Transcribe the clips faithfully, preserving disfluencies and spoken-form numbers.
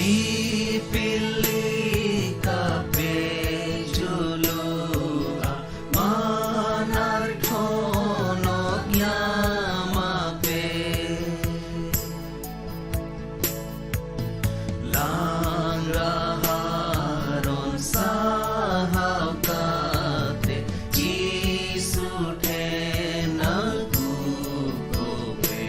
ᱤᱯᱤᱞ ᱞᱮᱠᱟᱯᱮ ᱡᱩᱞᱩᱜᱼᱟ, ᱢᱟᱱ ᱟᱨ ᱴᱷᱚᱱᱚᱠ ᱧᱟᱢᱟᱯᱮ᱾ ᱞᱟᱸᱜᱟ ᱦᱟᱨᱚᱱ ᱥᱟᱦᱟᱣ ᱠᱟᱛᱮ ᱡᱤᱥᱩ ᱴᱷᱮᱱ ᱟᱹᱜᱩ ᱠᱚᱯᱮ᱾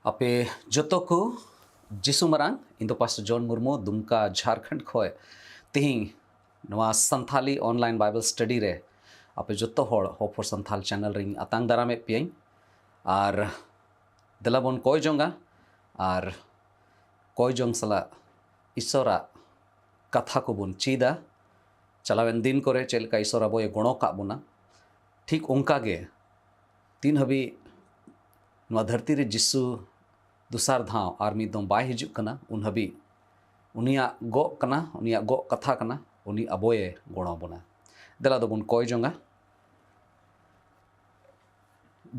ᱟᱯᱮ ᱡᱚᱛᱚ ᱠᱚ ᱡᱤᱥᱩ ᱢᱟᱨᱟᱝ᱾ ᱤᱧ ᱫᱚ ᱯᱟᱥᱴᱚᱨ ᱡᱚᱱ ᱢᱩᱨᱢᱩ, ᱫᱩᱢᱠᱟ, ᱡᱷᱟᱨᱠᱷᱚᱸᱰ ᱠᱷᱚᱱ᱾ ᱛᱤᱦᱤᱧ ᱱᱚᱣᱟ ᱥᱟᱱᱛᱷᱟᱞᱤ online Bible study ᱨᱮ ᱟᱯᱮ ᱡᱚᱛᱚ ᱦᱚᱲ Hope for Santhal channel ᱨᱤᱧ ᱟᱛᱟᱝ ᱫᱟᱨᱟᱢᱮᱫ ᱯᱮᱭᱟᱧ᱾ ᱟᱨ ᱫᱮᱞᱟ ᱵᱚᱱ ᱠᱚᱭ ᱡᱚᱝᱟ ᱟᱨ ᱠᱚᱭ ᱡᱚᱝ ᱥᱟᱞᱟᱜ ᱤᱥᱚᱨᱟᱜ ᱠᱟᱛᱷᱟ ᱠᱚᱵᱚᱱ ᱪᱮᱫᱟ᱾ ᱪᱟᱞᱟᱣᱮᱱ ᱫᱤᱱ ᱠᱚᱨᱮ ᱪᱮᱫ ᱞᱮᱠᱟ ᱤᱥᱚᱨ ᱟᱵᱚᱭ ᱜᱚᱲᱚ ᱠᱟᱜ ᱵᱚᱱᱟ, ᱴᱷᱤᱠ ᱚᱱᱠᱟ ᱜᱮ ᱛᱤᱱ ᱦᱟᱹᱵᱤᱡ ᱱᱚᱣᱟ ᱫᱷᱟᱹᱨᱛᱤ ᱨᱮ ᱡᱤᱥᱩ ᱫᱚᱥᱟᱨ ᱫᱷᱟᱣ ᱟᱨ ᱢᱤᱫ ᱫᱚᱢ ᱵᱟᱭ ᱦᱤᱡᱩᱜ ᱠᱟᱱᱟ, ᱩᱱ ᱦᱟᱹᱵᱤᱡ ᱩᱱᱤᱭᱟᱜ ᱜᱚᱜ ᱠᱟᱱᱟ, ᱩᱱᱤᱭᱟᱜ ᱜᱚᱜ ᱠᱟᱛᱷᱟ ᱠᱟᱱᱟ, ᱩᱱᱤ ᱟᱵᱚᱭᱮ ᱜᱚᱲᱚ ᱵᱚᱱᱟ᱾ ᱫᱮᱞᱟ ᱫᱚᱵᱚᱱ ᱠᱚᱭ ᱡᱚᱝᱟ᱾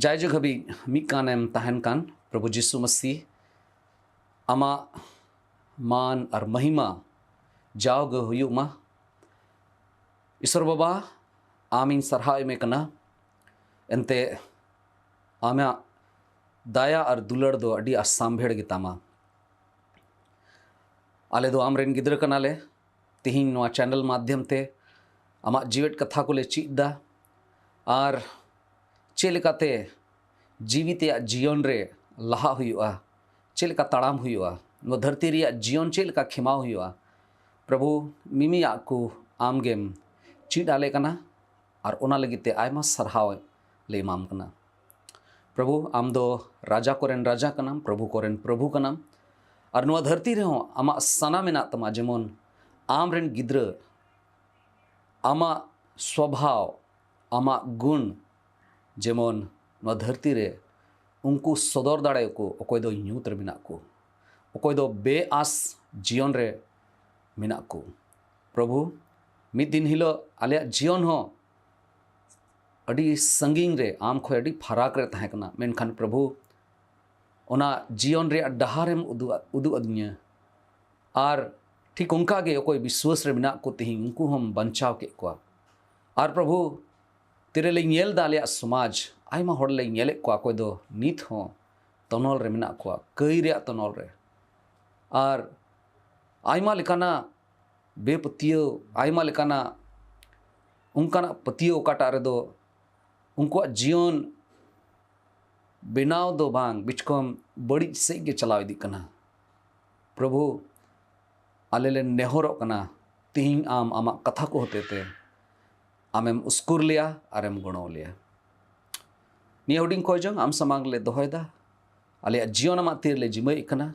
ᱡᱟᱭᱡᱩᱜᱽ ᱦᱟᱹᱵᱤᱡ ᱢᱤᱫ ᱠᱟᱱᱮᱢ ᱛᱟᱦᱮᱱ ᱠᱟᱱ ᱯᱨᱚᱵᱷᱩ ᱡᱤᱥᱩ ᱢᱟᱹᱥᱤ, ᱟᱢᱟᱜ ᱢᱟᱱ ᱟᱨ ᱢᱟᱦᱤᱢᱟ ᱡᱟᱣᱜᱮ ᱦᱩᱭᱩᱜ ᱢᱟ᱾ ᱤᱥᱚᱨ ᱵᱟᱵᱟ, ᱟᱢᱤᱧ ᱥᱟᱨᱦᱟᱣ ᱮᱢᱮ ᱠᱟᱱᱟ, ᱮᱱᱛᱮ ᱟᱢᱟᱜ ᱫᱟᱭᱟ ᱟᱨ ᱫᱩᱞᱟᱹᱲ ᱫᱚ ᱟᱹᱰᱤ ᱟᱥᱟᱢᱵᱷᱮᱲ ᱜᱮᱛᱟᱢᱟ᱾ ᱟᱞᱮ ᱫᱚ ᱟᱢᱨᱮᱱ ᱜᱤᱫᱽᱨᱟᱹ ᱠᱟᱱᱟᱞᱮ᱾ ᱛᱤᱦᱤᱧ ᱱᱚᱣᱟ channel ᱢᱟᱫᱽᱫᱷᱚᱢ ᱛᱮ ᱟᱢᱟᱜ ᱡᱤᱣᱮᱫ ᱠᱟᱛᱷᱟ ᱠᱚᱞᱮ ᱪᱮᱫ ᱮᱫᱟ᱾ ᱟᱨ ᱪᱮᱫ ᱞᱮᱠᱟᱛᱮ ᱡᱤᱣᱤ ᱛᱮᱭᱟᱜ ᱡᱤᱭᱚᱱ ᱨᱮ ᱞᱟᱦᱟᱜ ᱦᱩᱭᱩᱜᱼᱟ, ᱪᱮᱫ ᱞᱮᱠᱟ ᱛᱟᱲᱟᱢ ᱦᱩᱭᱩᱜᱼᱟ, ᱱᱚᱣᱟ ᱫᱷᱟᱹᱨᱛᱤ ᱨᱮᱭᱟᱜ ᱡᱤᱭᱚᱱ ᱪᱮᱫ ᱞᱮᱠᱟ ᱠᱷᱮᱢᱟᱣ ᱦᱩᱭᱩᱜᱼᱟ, ᱯᱨᱚᱵᱷᱩ, ᱢᱤᱢᱤᱭᱟᱜ ᱠᱚ ᱟᱢᱜᱮᱢ ᱪᱮᱫ ᱟᱞᱮ ᱠᱟᱱᱟ᱾ ᱟᱨ ᱚᱱᱟ ᱞᱟᱹᱜᱤᱫ ᱛᱮ ᱟᱭᱢᱟ ᱥᱟᱨᱦᱟᱣ ᱞᱮ ᱮᱢᱟᱢ ᱠᱟᱱᱟ᱾ ᱯᱨᱚᱵᱷᱩ, ᱟᱢ ᱫᱚ ᱨᱟᱡᱟ ᱠᱚᱨᱮᱱ ᱨᱟᱡᱟ ᱠᱟᱱᱟᱢ, ᱯᱨᱚᱵᱷᱩ ᱠᱚᱨᱮᱱ ᱯᱨᱚᱵᱷᱩ ᱠᱟᱱᱟᱢ᱾ ᱟᱨ ᱱᱚᱣᱟ ᱫᱷᱟᱹᱨᱛᱤ ᱨᱮᱦᱚᱸ ᱟᱢᱟᱜ ᱥᱟᱱᱟ ᱢᱮᱱᱟᱜ ᱛᱟᱢᱟ, ᱡᱮᱢᱚᱱ ᱟᱢ ᱨᱮᱱ ᱜᱤᱫᱽᱨᱟᱹ ᱟᱢᱟᱜ ᱥᱣᱚᱵᱷᱟᱣ, ᱟᱢᱟᱜ ᱜᱩᱱ ᱡᱮᱢᱚᱱ ᱱᱚᱣᱟ ᱫᱷᱟᱹᱨᱛᱤ ᱨᱮ ᱩᱱᱠᱩ ᱥᱚᱫᱚᱨ ᱫᱟᱲᱮᱭᱟᱠᱚ, ᱚᱠᱚᱭ ᱫᱚ ᱧᱩᱛ ᱨᱮ ᱢᱮᱱᱟᱜ ᱠᱚ, ᱚᱠᱚᱭ ᱫᱚ ᱵᱮᱼᱟᱥ ᱡᱤᱭᱚᱱ ᱨᱮ ᱢᱮᱱᱟᱜ ᱠᱚ᱾ ᱯᱨᱚᱵᱷᱩ, ᱢᱤᱫ ᱫᱤᱱ ᱦᱤᱞᱳᱜ ᱟᱞᱮᱭᱟᱜ ᱡᱤᱭᱚᱱ ᱦᱚᱸ ᱟᱹᱰᱤ ᱥᱟᱺᱜᱤᱧ ᱨᱮ, ᱟᱢ ᱠᱷᱚᱱ ᱟᱹᱰᱤ ᱯᱷᱟᱨᱟᱠ ᱨᱮ ᱛᱟᱦᱮᱸ ᱠᱟᱱᱟ, ᱢᱮᱱᱠᱷᱟᱱ ᱯᱨᱚᱵᱷᱩ, ᱚᱱᱟ ᱡᱤᱭᱚᱱ ᱨᱮᱭᱟᱜ ᱰᱟᱦᱟᱨᱮᱢ ᱩᱫᱩᱜ, ᱩᱫᱩᱜ ᱟᱹᱫᱤᱧᱟ᱾ ᱟᱨ ᱴᱷᱤᱠ ᱚᱱᱠᱟ ᱜᱮ ᱚᱠᱚᱭ ᱵᱤᱥᱣᱟᱹᱥ ᱨᱮ ᱢᱮᱱᱟᱜ ᱠᱚ ᱛᱤᱦᱤᱧ, ᱩᱱᱠᱩ ᱦᱚᱸᱢ ᱵᱟᱧᱪᱟᱣ ᱠᱮᱫ ᱠᱚᱣᱟ᱾ ᱟᱨ ᱯᱨᱚᱵᱷᱩ, ᱛᱤᱨᱮᱞᱮ ᱧᱮᱞ ᱮᱫᱟ ᱟᱞᱮᱭᱟᱜ ᱥᱚᱢᱟᱡᱽ, ᱟᱭᱢᱟ ᱦᱚᱲ ᱞᱮ ᱧᱮᱞᱮᱫ ᱠᱚᱣᱟ, ᱚᱠᱚᱭ ᱫᱚ ᱱᱤᱛ ᱦᱚᱸ ᱛᱚᱱᱚᱞ ᱨᱮ ᱢᱮᱱᱟᱜ ᱠᱚᱣᱟ, ᱠᱟᱹᱭ ᱨᱮᱭᱟᱜ ᱛᱚᱱᱚᱞ ᱨᱮ᱾ ᱟᱨ ᱟᱭᱢᱟ ᱞᱮᱠᱟᱱᱟᱜ ᱵᱮᱯᱟᱹᱛᱭᱟᱹᱣ, ᱟᱭᱢᱟ ᱞᱮᱠᱟᱱᱟᱜ ᱚᱱᱠᱟᱱᱟᱜ ᱯᱟᱹᱛᱭᱟᱹᱣ ᱚᱠᱟᱴᱟᱜ ᱨᱮᱫᱚ ᱩᱱᱠᱩᱣᱟᱜ ᱡᱤᱭᱚᱱ ᱵᱮᱱᱟᱣ ᱫᱚ ᱵᱟᱝ, ᱵᱤᱪᱠᱚᱢ ᱵᱟᱹᱲᱤᱡ ᱥᱮᱫ ᱜᱮ ᱪᱟᱞᱟᱣ ᱤᱫᱤᱜ ᱠᱟᱱᱟ᱾ ᱯᱨᱚᱵᱷᱩ, ᱟᱞᱮ ᱞᱮ ᱱᱮᱦᱚᱨᱚᱜ ᱠᱟᱱᱟ, ᱛᱤᱦᱤᱧ ᱟᱢ ᱟᱢᱟᱜ ᱠᱟᱛᱷᱟ ᱠᱚ ᱦᱚᱛᱮᱛᱮ ᱟᱢᱮᱢ ᱩᱥᱠᱩᱨ ᱞᱮᱭᱟ ᱟᱨᱮᱢ ᱜᱚᱲᱚ ᱞᱮᱭᱟ᱾ ᱱᱤᱭᱟᱹ ᱦᱩᱰᱤᱧ ᱠᱚᱭ ᱡᱚᱝ ᱟᱢ ᱥᱟᱢᱟᱝ ᱨᱮᱞᱮ ᱫᱚᱦᱚᱭᱮᱫᱟ᱾ ᱟᱞᱮᱭᱟᱜ ᱡᱤᱭᱚᱱ ᱟᱢᱟᱜ ᱛᱤ ᱨᱮᱞᱮ ᱡᱤᱢᱟᱹᱭᱮᱫ ᱠᱟᱱᱟ᱾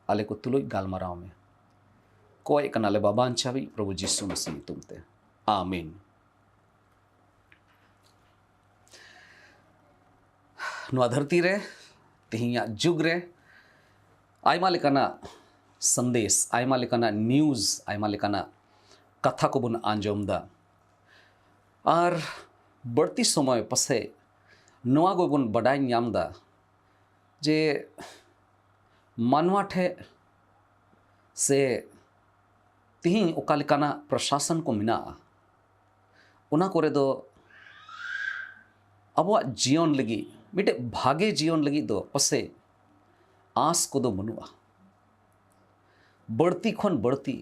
ᱟᱞᱮ ᱠᱚ ᱛᱩᱞᱩᱡ ᱜᱟᱞᱢᱟᱨᱟᱣ ᱢᱮ᱾ ᱠᱚᱭᱮᱫ ᱠᱟᱱᱟᱞᱮ ᱵᱟᱵᱟ ᱟᱧᱪᱟᱣᱤᱡ ᱯᱨᱚᱵᱷᱩ ᱡᱤᱥᱩ ᱢᱟᱹᱥᱤ ᱧᱩᱛᱩᱢ ᱛᱮ, ᱟᱢᱤᱱ᱾ ᱱᱚᱣᱟ ᱫᱷᱟᱹᱨᱛᱤ ᱨᱮ, ᱛᱮᱦᱮᱧᱟᱜ ᱡᱩᱜᱽ ᱨᱮ ᱟᱭᱢᱟ ᱞᱮᱠᱟᱱᱟᱜ ᱥᱟᱸᱫᱮᱥ, ᱟᱭᱢᱟ ᱞᱮᱠᱟᱱᱟᱜ news, ᱟᱭᱢᱟ ᱞᱮᱠᱟᱱᱟᱜ ᱠᱟᱛᱷᱟ ᱠᱚᱵᱚᱱ ᱟᱸᱡᱚᱢ ᱮᱫᱟ᱾ ᱟᱨ ᱵᱟᱹᱲᱛᱤ ᱥᱚᱢᱚᱭ ᱯᱟᱥᱮᱡ ᱱᱚᱣᱟ ᱠᱚᱵᱚᱱ ᱵᱟᱰᱟᱭ ᱧᱟᱢ ᱮᱫᱟ ᱡᱮ ᱢᱟᱱᱣᱟ ᱴᱷᱮᱡ ᱥᱮ ᱛᱤᱦᱤᱧ ᱚᱠᱟ ᱞᱮᱠᱟᱱᱟᱜ ᱯᱨᱚᱥᱟᱥᱚᱱ ᱠᱚ ᱢᱮᱱᱟᱜᱼᱟ, ᱚᱱᱟ ᱠᱚᱨᱮ ᱫᱚ ᱟᱵᱚᱣᱟᱜ ᱡᱤᱭᱚᱱ ᱞᱟᱹᱜᱤᱫ, ᱢᱤᱫᱴᱮᱡ ᱵᱷᱟᱜᱮ ᱡᱤᱭᱚᱱ ᱞᱟᱹᱜᱤᱫ ᱫᱚ ᱯᱟᱥᱮᱡ ᱟᱸᱥ ᱠᱚᱫᱚ ᱵᱟᱹᱱᱩᱜᱼᱟ᱾ ᱵᱟᱹᱲᱛᱤ ᱠᱷᱚᱱ ᱵᱟᱹᱲᱛᱤ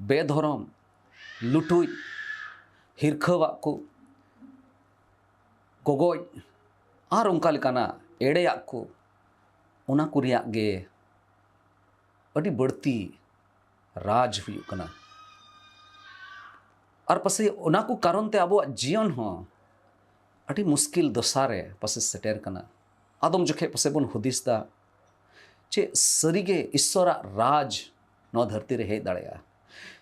ᱵᱮᱫᱷᱚᱨᱚᱢ, ᱞᱩᱴᱩᱡ, ᱦᱤᱨᱠᱷᱟᱹᱣᱟᱜ ᱠᱚ, ᱜᱚᱜᱚᱡ ᱟᱨ ᱚᱱᱠᱟ ᱞᱮᱠᱟᱱᱟᱜ ᱮᱲᱮᱭᱟᱜ ᱠᱚ, ᱚᱱᱟ ᱠᱚ ᱨᱮᱭᱟᱜ ᱜᱮ ᱟᱹᱰᱤ ᱵᱟᱹᱲᱛᱤ ᱨᱟᱡᱽ ᱦᱩᱭᱩᱜ ᱠᱟᱱᱟ᱾ ᱟᱨ ᱯᱟᱥᱮᱡ ᱚᱱᱟ ᱠᱚ ᱠᱟᱨᱚᱱ ᱛᱮ ᱟᱵᱚᱣᱟᱜ ᱡᱤᱭᱚᱱ ᱦᱚᱸ ᱟᱹᱰᱤ ᱢᱩᱥᱠᱤᱞ ᱫᱚᱥᱟ ᱨᱮ ᱯᱟᱥᱮᱡ ᱥᱮᱴᱮᱨ ᱠᱟᱱᱟ᱾ ᱟᱫᱚᱢ ᱡᱚᱠᱷᱮᱡ ᱯᱟᱥᱮᱡ ᱵᱚᱱ ᱦᱩᱫᱤᱥ ᱫᱟ, ᱪᱮᱫ ᱥᱟᱹᱨᱤᱜᱮ ᱤᱥᱥᱚᱨᱟᱜ ᱨᱟᱡᱽ ᱱᱚᱣᱟ ᱫᱷᱟᱹᱨᱛᱤ ᱨᱮ ᱦᱮᱡ ᱫᱟᱲᱮᱭᱟᱜᱼᱟ?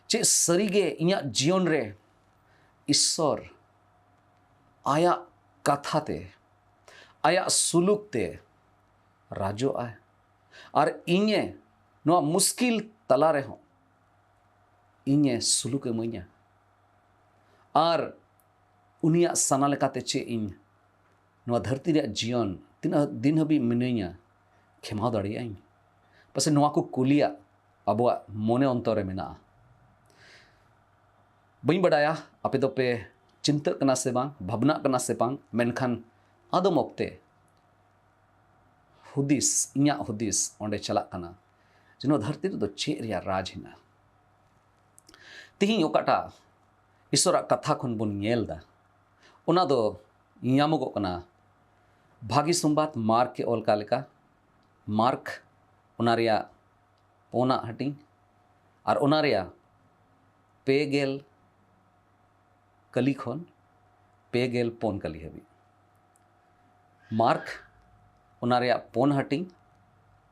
ᱪᱮᱫ ᱥᱟᱹᱨᱤᱜᱮ ᱤᱧᱟᱹᱜ ᱡᱤᱭᱚᱱ ᱨᱮ ᱤᱥᱥᱚᱨ ᱟᱭᱟᱜ ᱠᱟᱛᱷᱟ ᱛᱮ, ᱟᱭᱟᱜ ᱥᱩᱞᱩᱠ ᱛᱮ ᱨᱟᱡᱚᱜ ᱟᱭ? ᱟᱨ ᱤᱧᱮ ᱱᱚᱣᱟ ᱢᱩᱥᱠᱤᱞ ᱛᱟᱞᱟ ᱨᱮᱦᱚᱸ ᱤᱧᱮ ᱥᱩᱞᱩᱠ ᱤᱢᱟᱹᱧᱟ? ᱟᱨ ᱩᱱᱤᱭᱟᱜ ᱥᱟᱱᱟ ᱞᱮᱠᱟᱛᱮ ᱪᱮᱫ ᱤᱧ ᱱᱚᱣᱟ ᱫᱷᱟᱹᱨᱛᱤ ᱨᱮᱭᱟᱜ ᱡᱤᱭᱚᱱ ᱛᱤᱱᱟᱹᱜ ᱫᱤᱱ ᱦᱟᱹᱵᱤᱡ ᱢᱤᱱᱟᱹᱧᱟ ᱠᱷᱮᱢᱟᱣ ᱫᱟᱲᱮᱭᱟᱜ ᱟᱹᱧ? ᱯᱟᱥᱮᱡ ᱱᱚᱣᱟ ᱠᱚ ᱠᱩᱞᱤᱭᱟᱜ ᱟᱵᱚᱣᱟᱜ ᱢᱚᱱᱮ ᱚᱱᱛᱚᱨ ᱨᱮ ᱢᱮᱱᱟᱜᱼᱟ᱾ ᱵᱟᱹᱧ ᱵᱟᱰᱟᱭᱟ ᱟᱯᱮ ᱫᱚᱯᱮ ᱪᱤᱱᱛᱟᱹᱜ ᱠᱟᱱᱟ ᱥᱮ ᱵᱟᱝ, ᱵᱷᱟᱵᱽᱱᱟᱜ ᱠᱟᱱᱟ ᱥᱮ ᱵᱟᱝ, ᱢᱮᱱᱠᱷᱟᱱ ᱟᱫᱚᱢ ᱚᱠᱛᱮ ᱦᱩᱫᱤᱥ, ᱤᱧᱟᱹᱜ ᱦᱩᱫᱤᱥ ᱚᱸᱰᱮ ᱪᱟᱞᱟᱜ ᱠᱟᱱᱟ ᱡᱮ ᱱᱚᱣᱟ ᱫᱷᱟᱹᱨᱛᱤ ᱨᱮᱫᱚ ᱪᱮᱫ ᱨᱮᱭᱟᱜ ᱨᱟᱡᱽ ᱦᱮᱱᱟᱜᱼᱟ? ᱛᱤᱦᱤᱧ ᱚᱠᱟᱴᱟᱜ ᱤᱥᱚᱨᱟᱜ ᱠᱟᱛᱷᱟ ᱠᱷᱚᱱ ᱵᱚᱱ ᱧᱮᱞ ᱮᱫᱟ, ᱚᱱᱟ ᱫᱚ ᱧᱟᱢᱚᱜᱚᱜ ᱠᱟᱱᱟ ᱵᱷᱟᱹᱜᱤ ᱥᱚᱢᱵᱟᱫ ᱢᱟᱨᱠ ᱮ ᱚᱞ ᱠᱟᱜ ᱞᱮᱠᱟ, ᱢᱟᱨᱠ ᱚᱱᱟ ᱨᱮᱭᱟᱜ ᱯᱳᱱᱟᱜ ᱦᱟᱹᱴᱤᱧ ᱟᱨ ᱚᱱᱟ ᱨᱮᱭᱟᱜ ᱯᱮ ᱜᱮᱞ ᱠᱟᱹᱞᱤ ᱠᱷᱚᱱ ᱯᱮ ᱜᱮᱞ ᱯᱩᱱ ᱠᱟᱹᱞᱤ ᱦᱟᱹᱵᱤᱡ᱾ ᱢᱟᱨᱠ ᱚᱱᱟ ᱨᱮᱭᱟᱜ ᱯᱳᱱ ᱦᱟᱹᱴᱤᱧ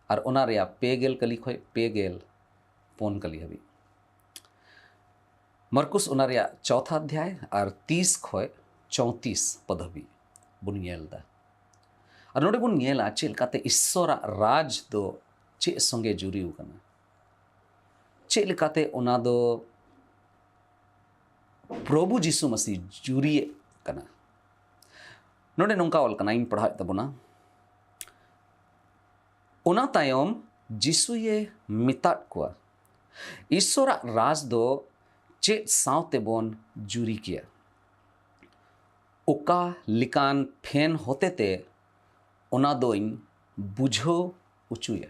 ᱟᱨ ᱚᱱᱟ ᱨᱮᱭᱟᱜ ᱯᱮ ᱜᱮᱞ ᱠᱟᱹᱞᱤ ᱠᱷᱚᱱ ᱯᱮ ᱜᱮᱞ ᱯᱩᱱ ᱠᱟᱹᱞᱤ ᱦᱟᱹᱵᱤᱡ᱾ ᱢᱟᱨᱠᱩᱥ ᱚᱱᱟ ᱨᱮᱭᱟᱜ ᱪᱚᱣᱛᱷᱟ ᱚᱫᱷᱭᱟᱭ ᱟᱨ ᱛᱤᱥ ᱠᱷᱚᱱ ᱪᱚᱣᱛᱤᱥ ᱯᱚᱫ ᱦᱟᱹᱵᱤᱡ ᱵᱚᱱ ᱧᱮᱞ ᱮᱫᱟ᱾ ᱟᱨ ᱱᱚᱰᱮ ᱵᱚᱱ ᱧᱮᱞᱟ ᱪᱮᱫ ᱞᱮᱠᱟᱛᱮ ᱤᱥᱥᱚᱨᱟᱜ ᱨᱟᱡᱽ ᱫᱚ ᱪᱮᱫ ᱥᱚᱸᱜᱮ ᱡᱩᱨᱤ ᱟᱠᱟᱱᱟ, ᱪᱮᱫ ᱞᱮᱠᱟᱛᱮ ᱚᱱᱟ ᱫᱚ ᱯᱨᱚᱵᱷᱩ ᱡᱤᱥᱩ ᱢᱟᱹᱥᱤ ᱡᱩᱨᱤᱭᱮᱫ ᱠᱟᱱᱟ᱾ ᱱᱚᱰᱮ ᱱᱚᱝᱠᱟ ᱚᱞ ᱠᱟᱱᱟ, ᱤᱧ ᱯᱟᱲᱦᱟᱣᱮᱫ ᱛᱟᱵᱚᱱᱟ᱾ ᱚᱱᱟ ᱛᱟᱭᱚᱢ ᱡᱤᱥᱩᱭᱮ ᱢᱮᱛᱟᱫ ᱠᱚᱣᱟ, ᱤᱥᱥᱚᱨᱟᱜ ᱨᱟᱡᱽ ᱫᱚ ᱪᱮᱫ ᱥᱟᱶ ᱛᱮᱵᱚᱱ ᱡᱩᱨᱤ ᱠᱮᱭᱟ? ᱚᱠᱟ ᱞᱮᱠᱟᱱ ᱯᱷᱮᱱ ᱦᱚᱛᱮᱛᱮ ᱚᱱᱟ ᱫᱚᱧ ᱵᱩᱡᱷᱟᱹᱣ ᱚᱪᱚᱭᱟ?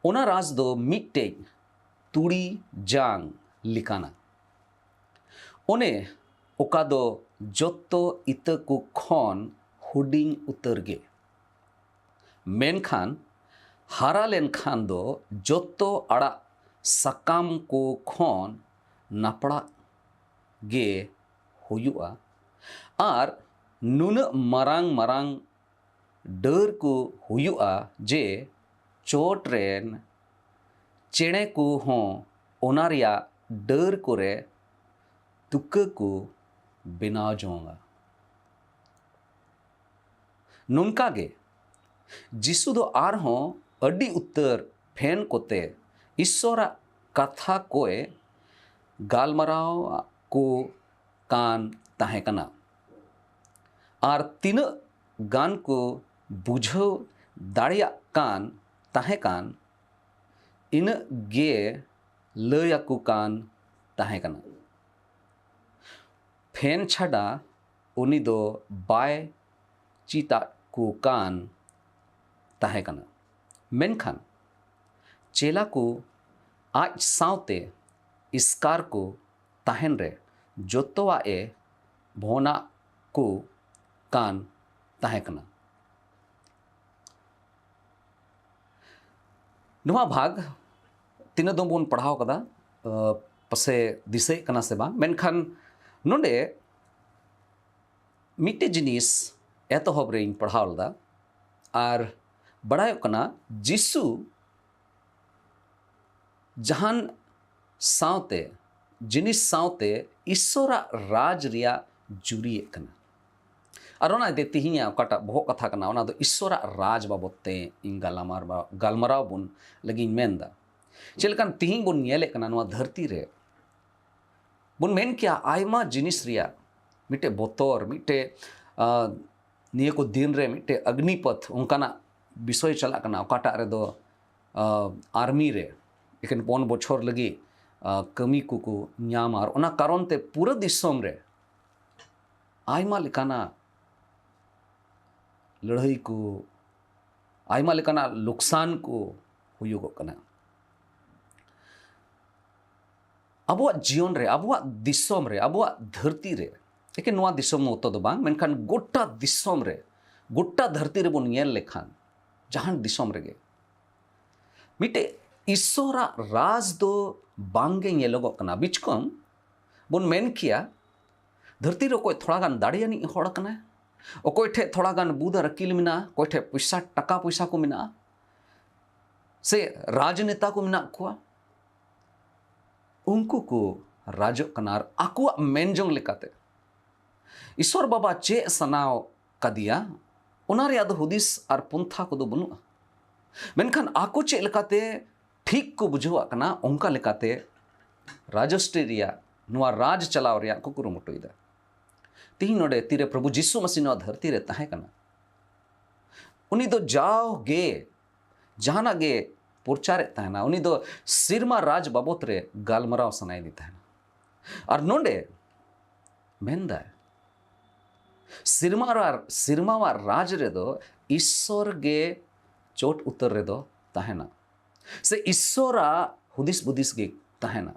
ᱚᱱᱟ ᱨᱟᱡᱽ ᱫᱚ ᱢᱤᱫᱴᱮᱡ ᱛᱩᱲᱤ ᱡᱟᱝ ᱞᱮᱠᱟᱱᱟ᱾ ᱚᱱᱮ ᱚᱠᱟ ᱫᱚ ᱡᱚᱛᱚ ᱤᱛᱟᱹ ᱠᱚ ᱠᱷᱚᱱ ᱦᱩᱰᱤᱧ ᱩᱛᱟᱹᱨ ᱜᱮ, ᱢᱮᱱᱠᱷᱟᱱ ᱦᱟᱨᱟ ᱞᱮᱱᱠᱷᱟᱱ ᱫᱚ ᱡᱚᱛᱚ ᱟᱲᱟᱜ ᱥᱟᱠᱟᱢ ᱠᱚ ᱠᱷᱚᱱ ᱱᱟᱯᱲᱟᱜ ᱜᱮ ᱦᱩᱭᱩᱜᱼᱟ᱾ ᱟᱨ ᱱᱩᱱᱟᱹᱜ ᱢᱟᱨᱟᱝ ᱢᱟᱨᱟᱝ ᱰᱟᱹᱨ ᱠᱚ ᱦᱩᱭᱩᱜᱼᱟ ᱡᱮ ᱪᱚᱴ ᱨᱮᱱ ᱪᱮᱬᱮ ᱠᱚ ᱦᱚᱸ ᱚᱱᱟ ᱨᱮᱭᱟᱜ ᱰᱟᱹᱨ ᱠᱚᱨᱮ ᱛᱩᱠᱟᱹ ᱠᱚ ᱵᱮᱱᱟᱣ ᱡᱚᱝᱟ᱾ ᱱᱚᱝᱠᱟ ᱜᱮ ᱡᱤᱥᱩ ᱫᱚ ᱟᱨᱦᱚᱸ ᱟᱹᱰᱤ ᱩᱛᱟᱹᱨ ᱯᱷᱮᱱ ᱠᱚᱛᱮ ᱤᱥᱥᱚᱨᱟᱜ ᱠᱟᱛᱷᱟ ᱠᱚᱭ ᱜᱟᱞᱢᱟᱨᱟᱣ ᱠᱚ ᱠᱟᱱ ᱛᱟᱦᱮᱸ ᱠᱟᱱᱟ᱾ ᱟᱨ ᱛᱤᱱᱟᱹᱜ ᱜᱟᱱ ᱠᱚ ᱵᱩᱡᱷᱟᱹᱣ ᱫᱟᱲᱮᱭᱟᱜ ᱠᱟᱱ ᱛᱟᱦᱮᱸ ᱠᱟᱱ, ᱤᱱᱟᱹᱜ ᱜᱮ ᱞᱟᱹᱭ ᱟᱠᱚ ᱠᱟᱱ ᱛᱟᱦᱮᱸ ᱠᱟᱱᱟ᱾ ᱯᱷᱮᱱ ᱪᱷᱟᱰᱟ ᱩᱱᱤ ᱫᱚ ᱵᱟᱭ ᱪᱮᱫ ᱟᱫ ᱠᱚ ᱠᱟᱱ ᱛᱟᱦᱮᱸ ᱠᱟᱱᱟ᱾ ᱢᱮᱱᱠᱷᱟᱱ ᱪᱮᱞᱟ ᱠᱚ ᱟᱡ ᱥᱟᱶᱛᱮ ᱮᱥᱠᱟᱨ ᱠᱚ ᱛᱟᱦᱮᱱ ᱨᱮ ᱡᱚᱛᱚᱣᱟᱜ ᱮ ᱵᱷᱚᱱᱟᱜ ᱠᱚ ᱠᱟᱱ ᱛᱟᱦᱮᱸ ᱠᱟᱱᱟ᱾ ᱱᱚᱣᱟ ᱵᱷᱟᱜᱽ ᱛᱤᱱᱟᱹᱜ ᱫᱚ ᱵᱚᱱ ᱯᱟᱲᱦᱟᱣ ᱠᱟᱫᱟ, ᱟ, ᱯᱟᱥᱮ ᱫᱤᱥᱟᱹᱭᱮᱫ ᱠᱟᱱᱟ ᱥᱮ ᱵᱟᱝ, ᱢᱮᱱᱠᱷᱟᱱ ᱱᱚᱰᱮ ᱢᱤᱫᱴᱮᱡ ᱡᱤᱱᱤᱥ ᱮᱛᱚᱦᱚᱵ ᱨᱮᱧ ᱯᱟᱲᱦᱟᱣ ᱞᱮᱫᱟ, ᱟᱨ ᱵᱟᱲᱟᱭᱚᱜ ᱠᱟᱱᱟ ᱡᱤᱥᱩ ᱡᱟᱦᱟᱱ ᱥᱟᱶᱛᱮ, ᱡᱤᱱᱤᱥ ᱥᱟᱶᱛᱮ ᱤᱥᱥᱚᱨᱟᱜ ᱨᱟᱡᱽ ᱨᱮᱭᱟᱜ ᱡᱩᱨᱤᱭᱮᱫ ᱠᱟᱱᱟ᱾ ᱟᱨ ᱚᱱᱟ ᱤᱫᱤ ᱛᱮ ᱛᱤᱦᱤᱧᱟᱜ ᱚᱠᱟᱴᱟᱜ ᱵᱚᱦᱚᱜ ᱠᱟᱛᱷᱟ ᱠᱟᱱᱟ, ᱚᱱᱟ ᱫᱚ ᱤᱥᱥᱚᱨᱟᱜ ᱨᱟᱡᱽ ᱵᱟᱵᱚᱫ ᱛᱮ ᱤᱧ ᱜᱟᱞᱢᱟᱨᱟᱣ, ᱜᱟᱞᱢᱟᱨᱟᱣ ᱵᱚᱱ ᱞᱟᱹᱜᱤᱫ ᱤᱧ ᱢᱮᱱᱫᱟ᱾ ᱪᱮᱫ ᱞᱮᱠᱟᱱ ᱛᱤᱦᱤᱧ ᱵᱚᱱ ᱧᱮᱞᱮᱫ ᱠᱟᱱᱟ ᱱᱚᱣᱟ ᱫᱷᱟᱹᱨᱛᱤ ᱨᱮ, ᱵᱚᱱ ᱢᱮᱱ ᱠᱮᱭᱟ ᱟᱭᱢᱟ ᱡᱤᱱᱤᱥ ᱨᱮᱭᱟᱜ ᱢᱤᱫᱴᱮᱡ ᱵᱚᱛᱚᱨ, ᱢᱤᱫᱴᱮᱡ, ᱟ, ᱱᱤᱭᱟᱹ ᱠᱚ ᱫᱤᱱ ᱨᱮ ᱢᱤᱫᱴᱮᱡ ᱚᱜᱽᱱᱤᱯᱚᱛᱷ ᱚᱱᱠᱟᱱᱟᱜ ᱵᱤᱥᱚᱭ ᱪᱟᱞᱟᱜ ᱠᱟᱱᱟ, ᱚᱠᱟᱴᱟᱜ ᱨᱮᱫᱚ, ᱟ, ᱟᱨᱢᱤ ᱨᱮ ᱮᱠᱮᱱ ᱯᱩᱱ ᱵᱚᱪᱷᱚᱨ ᱞᱟᱹᱜᱤᱫ, ᱟ, ᱠᱟᱹᱢᱤ ᱠᱚᱠᱚ ᱧᱟᱢᱟ, ᱟᱨ ᱚᱱᱟ ᱠᱟᱨᱚᱱ ᱛᱮ ᱯᱩᱨᱟᱹ ᱫᱤᱥᱚᱢ ᱨᱮ ᱟᱭᱢᱟ ᱞᱮᱠᱟᱱᱟᱜ ᱞᱟᱹᱲᱦᱟᱹᱭ ᱠᱚ, ᱟᱭᱢᱟ ᱞᱮᱠᱟᱱᱟᱜ ᱞᱚᱠᱥᱟᱱ ᱠᱚ ᱦᱩᱭᱩᱜᱚᱜ ᱠᱟᱱᱟ᱾ ᱟᱵᱚᱣᱟᱜ ᱡᱤᱭᱚᱱ ᱨᱮ, ᱟᱵᱚᱣᱟᱜ ᱫᱤᱥᱚᱢ ᱨᱮ, ᱟᱵᱚᱣᱟᱜ ᱫᱷᱟᱹᱨᱛᱤ ᱨᱮ, ᱮᱠᱮᱱ ᱱᱚᱣᱟ ᱫᱤᱥᱚᱢ ᱢᱚᱛᱚ ᱫᱚ ᱵᱟᱝ, ᱢᱮᱱᱠᱷᱟᱱ ᱜᱚᱴᱟ ᱫᱤᱥᱚᱢ ᱨᱮ, ᱜᱚᱴᱟ ᱫᱷᱟᱹᱨᱛᱤ ᱨᱮᱵᱚᱱ ᱧᱮᱞ ᱞᱮᱠᱷᱟᱱ, ᱡᱟᱦᱟᱱ ᱫᱤᱥᱚᱢ ᱨᱮᱜᱮ ᱢᱤᱫᱴᱮᱡ ᱤᱥᱥᱚᱨᱟᱜ ᱨᱟᱡᱽ ᱫᱚ ᱵᱟᱝᱜᱮ ᱧᱮᱞᱚᱜᱚᱜ ᱠᱟᱱᱟ᱾ ᱵᱤᱪᱠᱚᱢ ᱵᱚᱱ ᱢᱮᱱ ᱠᱮᱭᱟ, ᱫᱷᱟᱹᱨᱛᱤ ᱨᱮ ᱚᱠᱚᱭ ᱛᱷᱚᱲᱟ ᱜᱟᱱ ᱫᱟᱲᱮᱭᱟᱱᱤᱡ ᱦᱚᱲ ᱠᱟᱱᱟᱭ, ᱚᱠᱚᱭ ᱴᱷᱮᱡ ᱛᱷᱚᱲᱟ ᱜᱟᱱ ᱵᱩᱫ ᱟᱨ ᱟᱹᱠᱤᱞ ᱢᱮᱱᱟᱜᱼᱟ, ᱚᱠᱚᱭ ᱴᱷᱮᱡ ᱯᱚᱭᱥᱟ, ᱴᱟᱠᱟ ᱯᱚᱭᱥᱟ ᱠᱚ ᱢᱮᱱᱟᱜᱼᱟ, ᱥᱮ ᱨᱟᱡᱽᱱᱮᱛᱟ ᱠᱚ ᱢᱮᱱᱟᱜ ᱠᱚᱣᱟ, ᱩᱱᱠᱩ ᱠᱚ ᱨᱟᱡᱚᱜ ᱠᱟᱱᱟ ᱟᱨ ᱟᱠᱚᱣᱟᱜ ᱢᱮᱱ ᱡᱚᱝ ᱞᱮᱠᱟᱛᱮ ᱤᱥᱥᱚᱨ ᱵᱟᱵᱟ ᱪᱮᱫ ᱥᱟᱱᱟᱣ ᱠᱟᱫᱮᱭᱟ, ᱚᱱᱟ ᱨᱮᱭᱟᱜ ᱫᱚ ᱦᱩᱫᱤᱥ ᱟᱨ ᱯᱚᱱᱛᱷᱟ ᱠᱚᱫᱚ ᱵᱟᱹᱱᱩᱜᱼᱟ᱾ ᱢᱮᱱᱠᱷᱟᱱ ᱟᱠᱚ ᱪᱮᱫ ᱞᱮᱠᱟᱛᱮ ᱴᱷᱤᱠ ᱠᱚ ᱵᱩᱡᱷᱟᱹᱣᱟᱜ ᱠᱟᱱᱟ, ᱚᱱᱠᱟ ᱞᱮᱠᱟᱛᱮ ᱨᱟᱡᱚᱥᱴᱨᱤ ᱨᱮᱭᱟᱜ, ᱱᱚᱣᱟ ᱨᱟᱡᱽ ᱪᱟᱞᱟᱣ ᱨᱮᱭᱟᱜ ᱠᱚ ᱠᱩᱨᱩᱢᱩᱴᱩᱭᱮᱫᱟ᱾ ᱛᱤᱦᱤᱧ ᱱᱚᱰᱮ ᱛᱤᱨᱮ ᱯᱨᱚᱵᱷᱩ ᱡᱤᱥᱩ ᱢᱟᱹᱥᱤ ᱱᱚᱣᱟ ᱫᱷᱟᱹᱨᱛᱤ ᱨᱮ ᱛᱟᱦᱮᱸ ᱠᱟᱱᱟ, ᱩᱱᱤ ᱫᱚ ᱡᱟᱣᱜᱮ ᱡᱟᱦᱟᱱᱟᱜ ᱜᱮ ᱯᱨᱚᱪᱟᱨᱮᱫ ᱛᱟᱦᱮᱱᱟ, ᱩᱱᱤ ᱫᱚ ᱥᱮᱨᱢᱟ ᱨᱟᱡᱽ ᱵᱟᱵᱚᱛ ᱨᱮ ᱜᱟᱞᱢᱟᱨᱟᱣ ᱥᱟᱱᱟᱭᱮᱫᱮ ᱛᱟᱦᱮᱱᱟ᱾ ᱟᱨ ᱱᱚᱰᱮ ᱢᱮᱱᱫᱟᱭ, ᱥᱮᱨᱢᱟ ᱟᱨ ᱥᱮᱨᱢᱟᱣᱟᱜ ᱨᱟᱡᱽ ᱨᱮᱫᱚ ᱤᱥᱥᱚᱨ ᱜᱮ ᱪᱚᱴ ᱩᱛᱟᱹᱨ ᱨᱮᱫᱚ ᱛᱟᱦᱮᱱᱟ, ᱥᱮ ᱤᱥᱥᱚᱨᱟᱜ ᱦᱩᱫᱤᱥ ᱵᱩᱫᱤᱥ ᱜᱮ ᱛᱟᱦᱮᱱᱟ᱾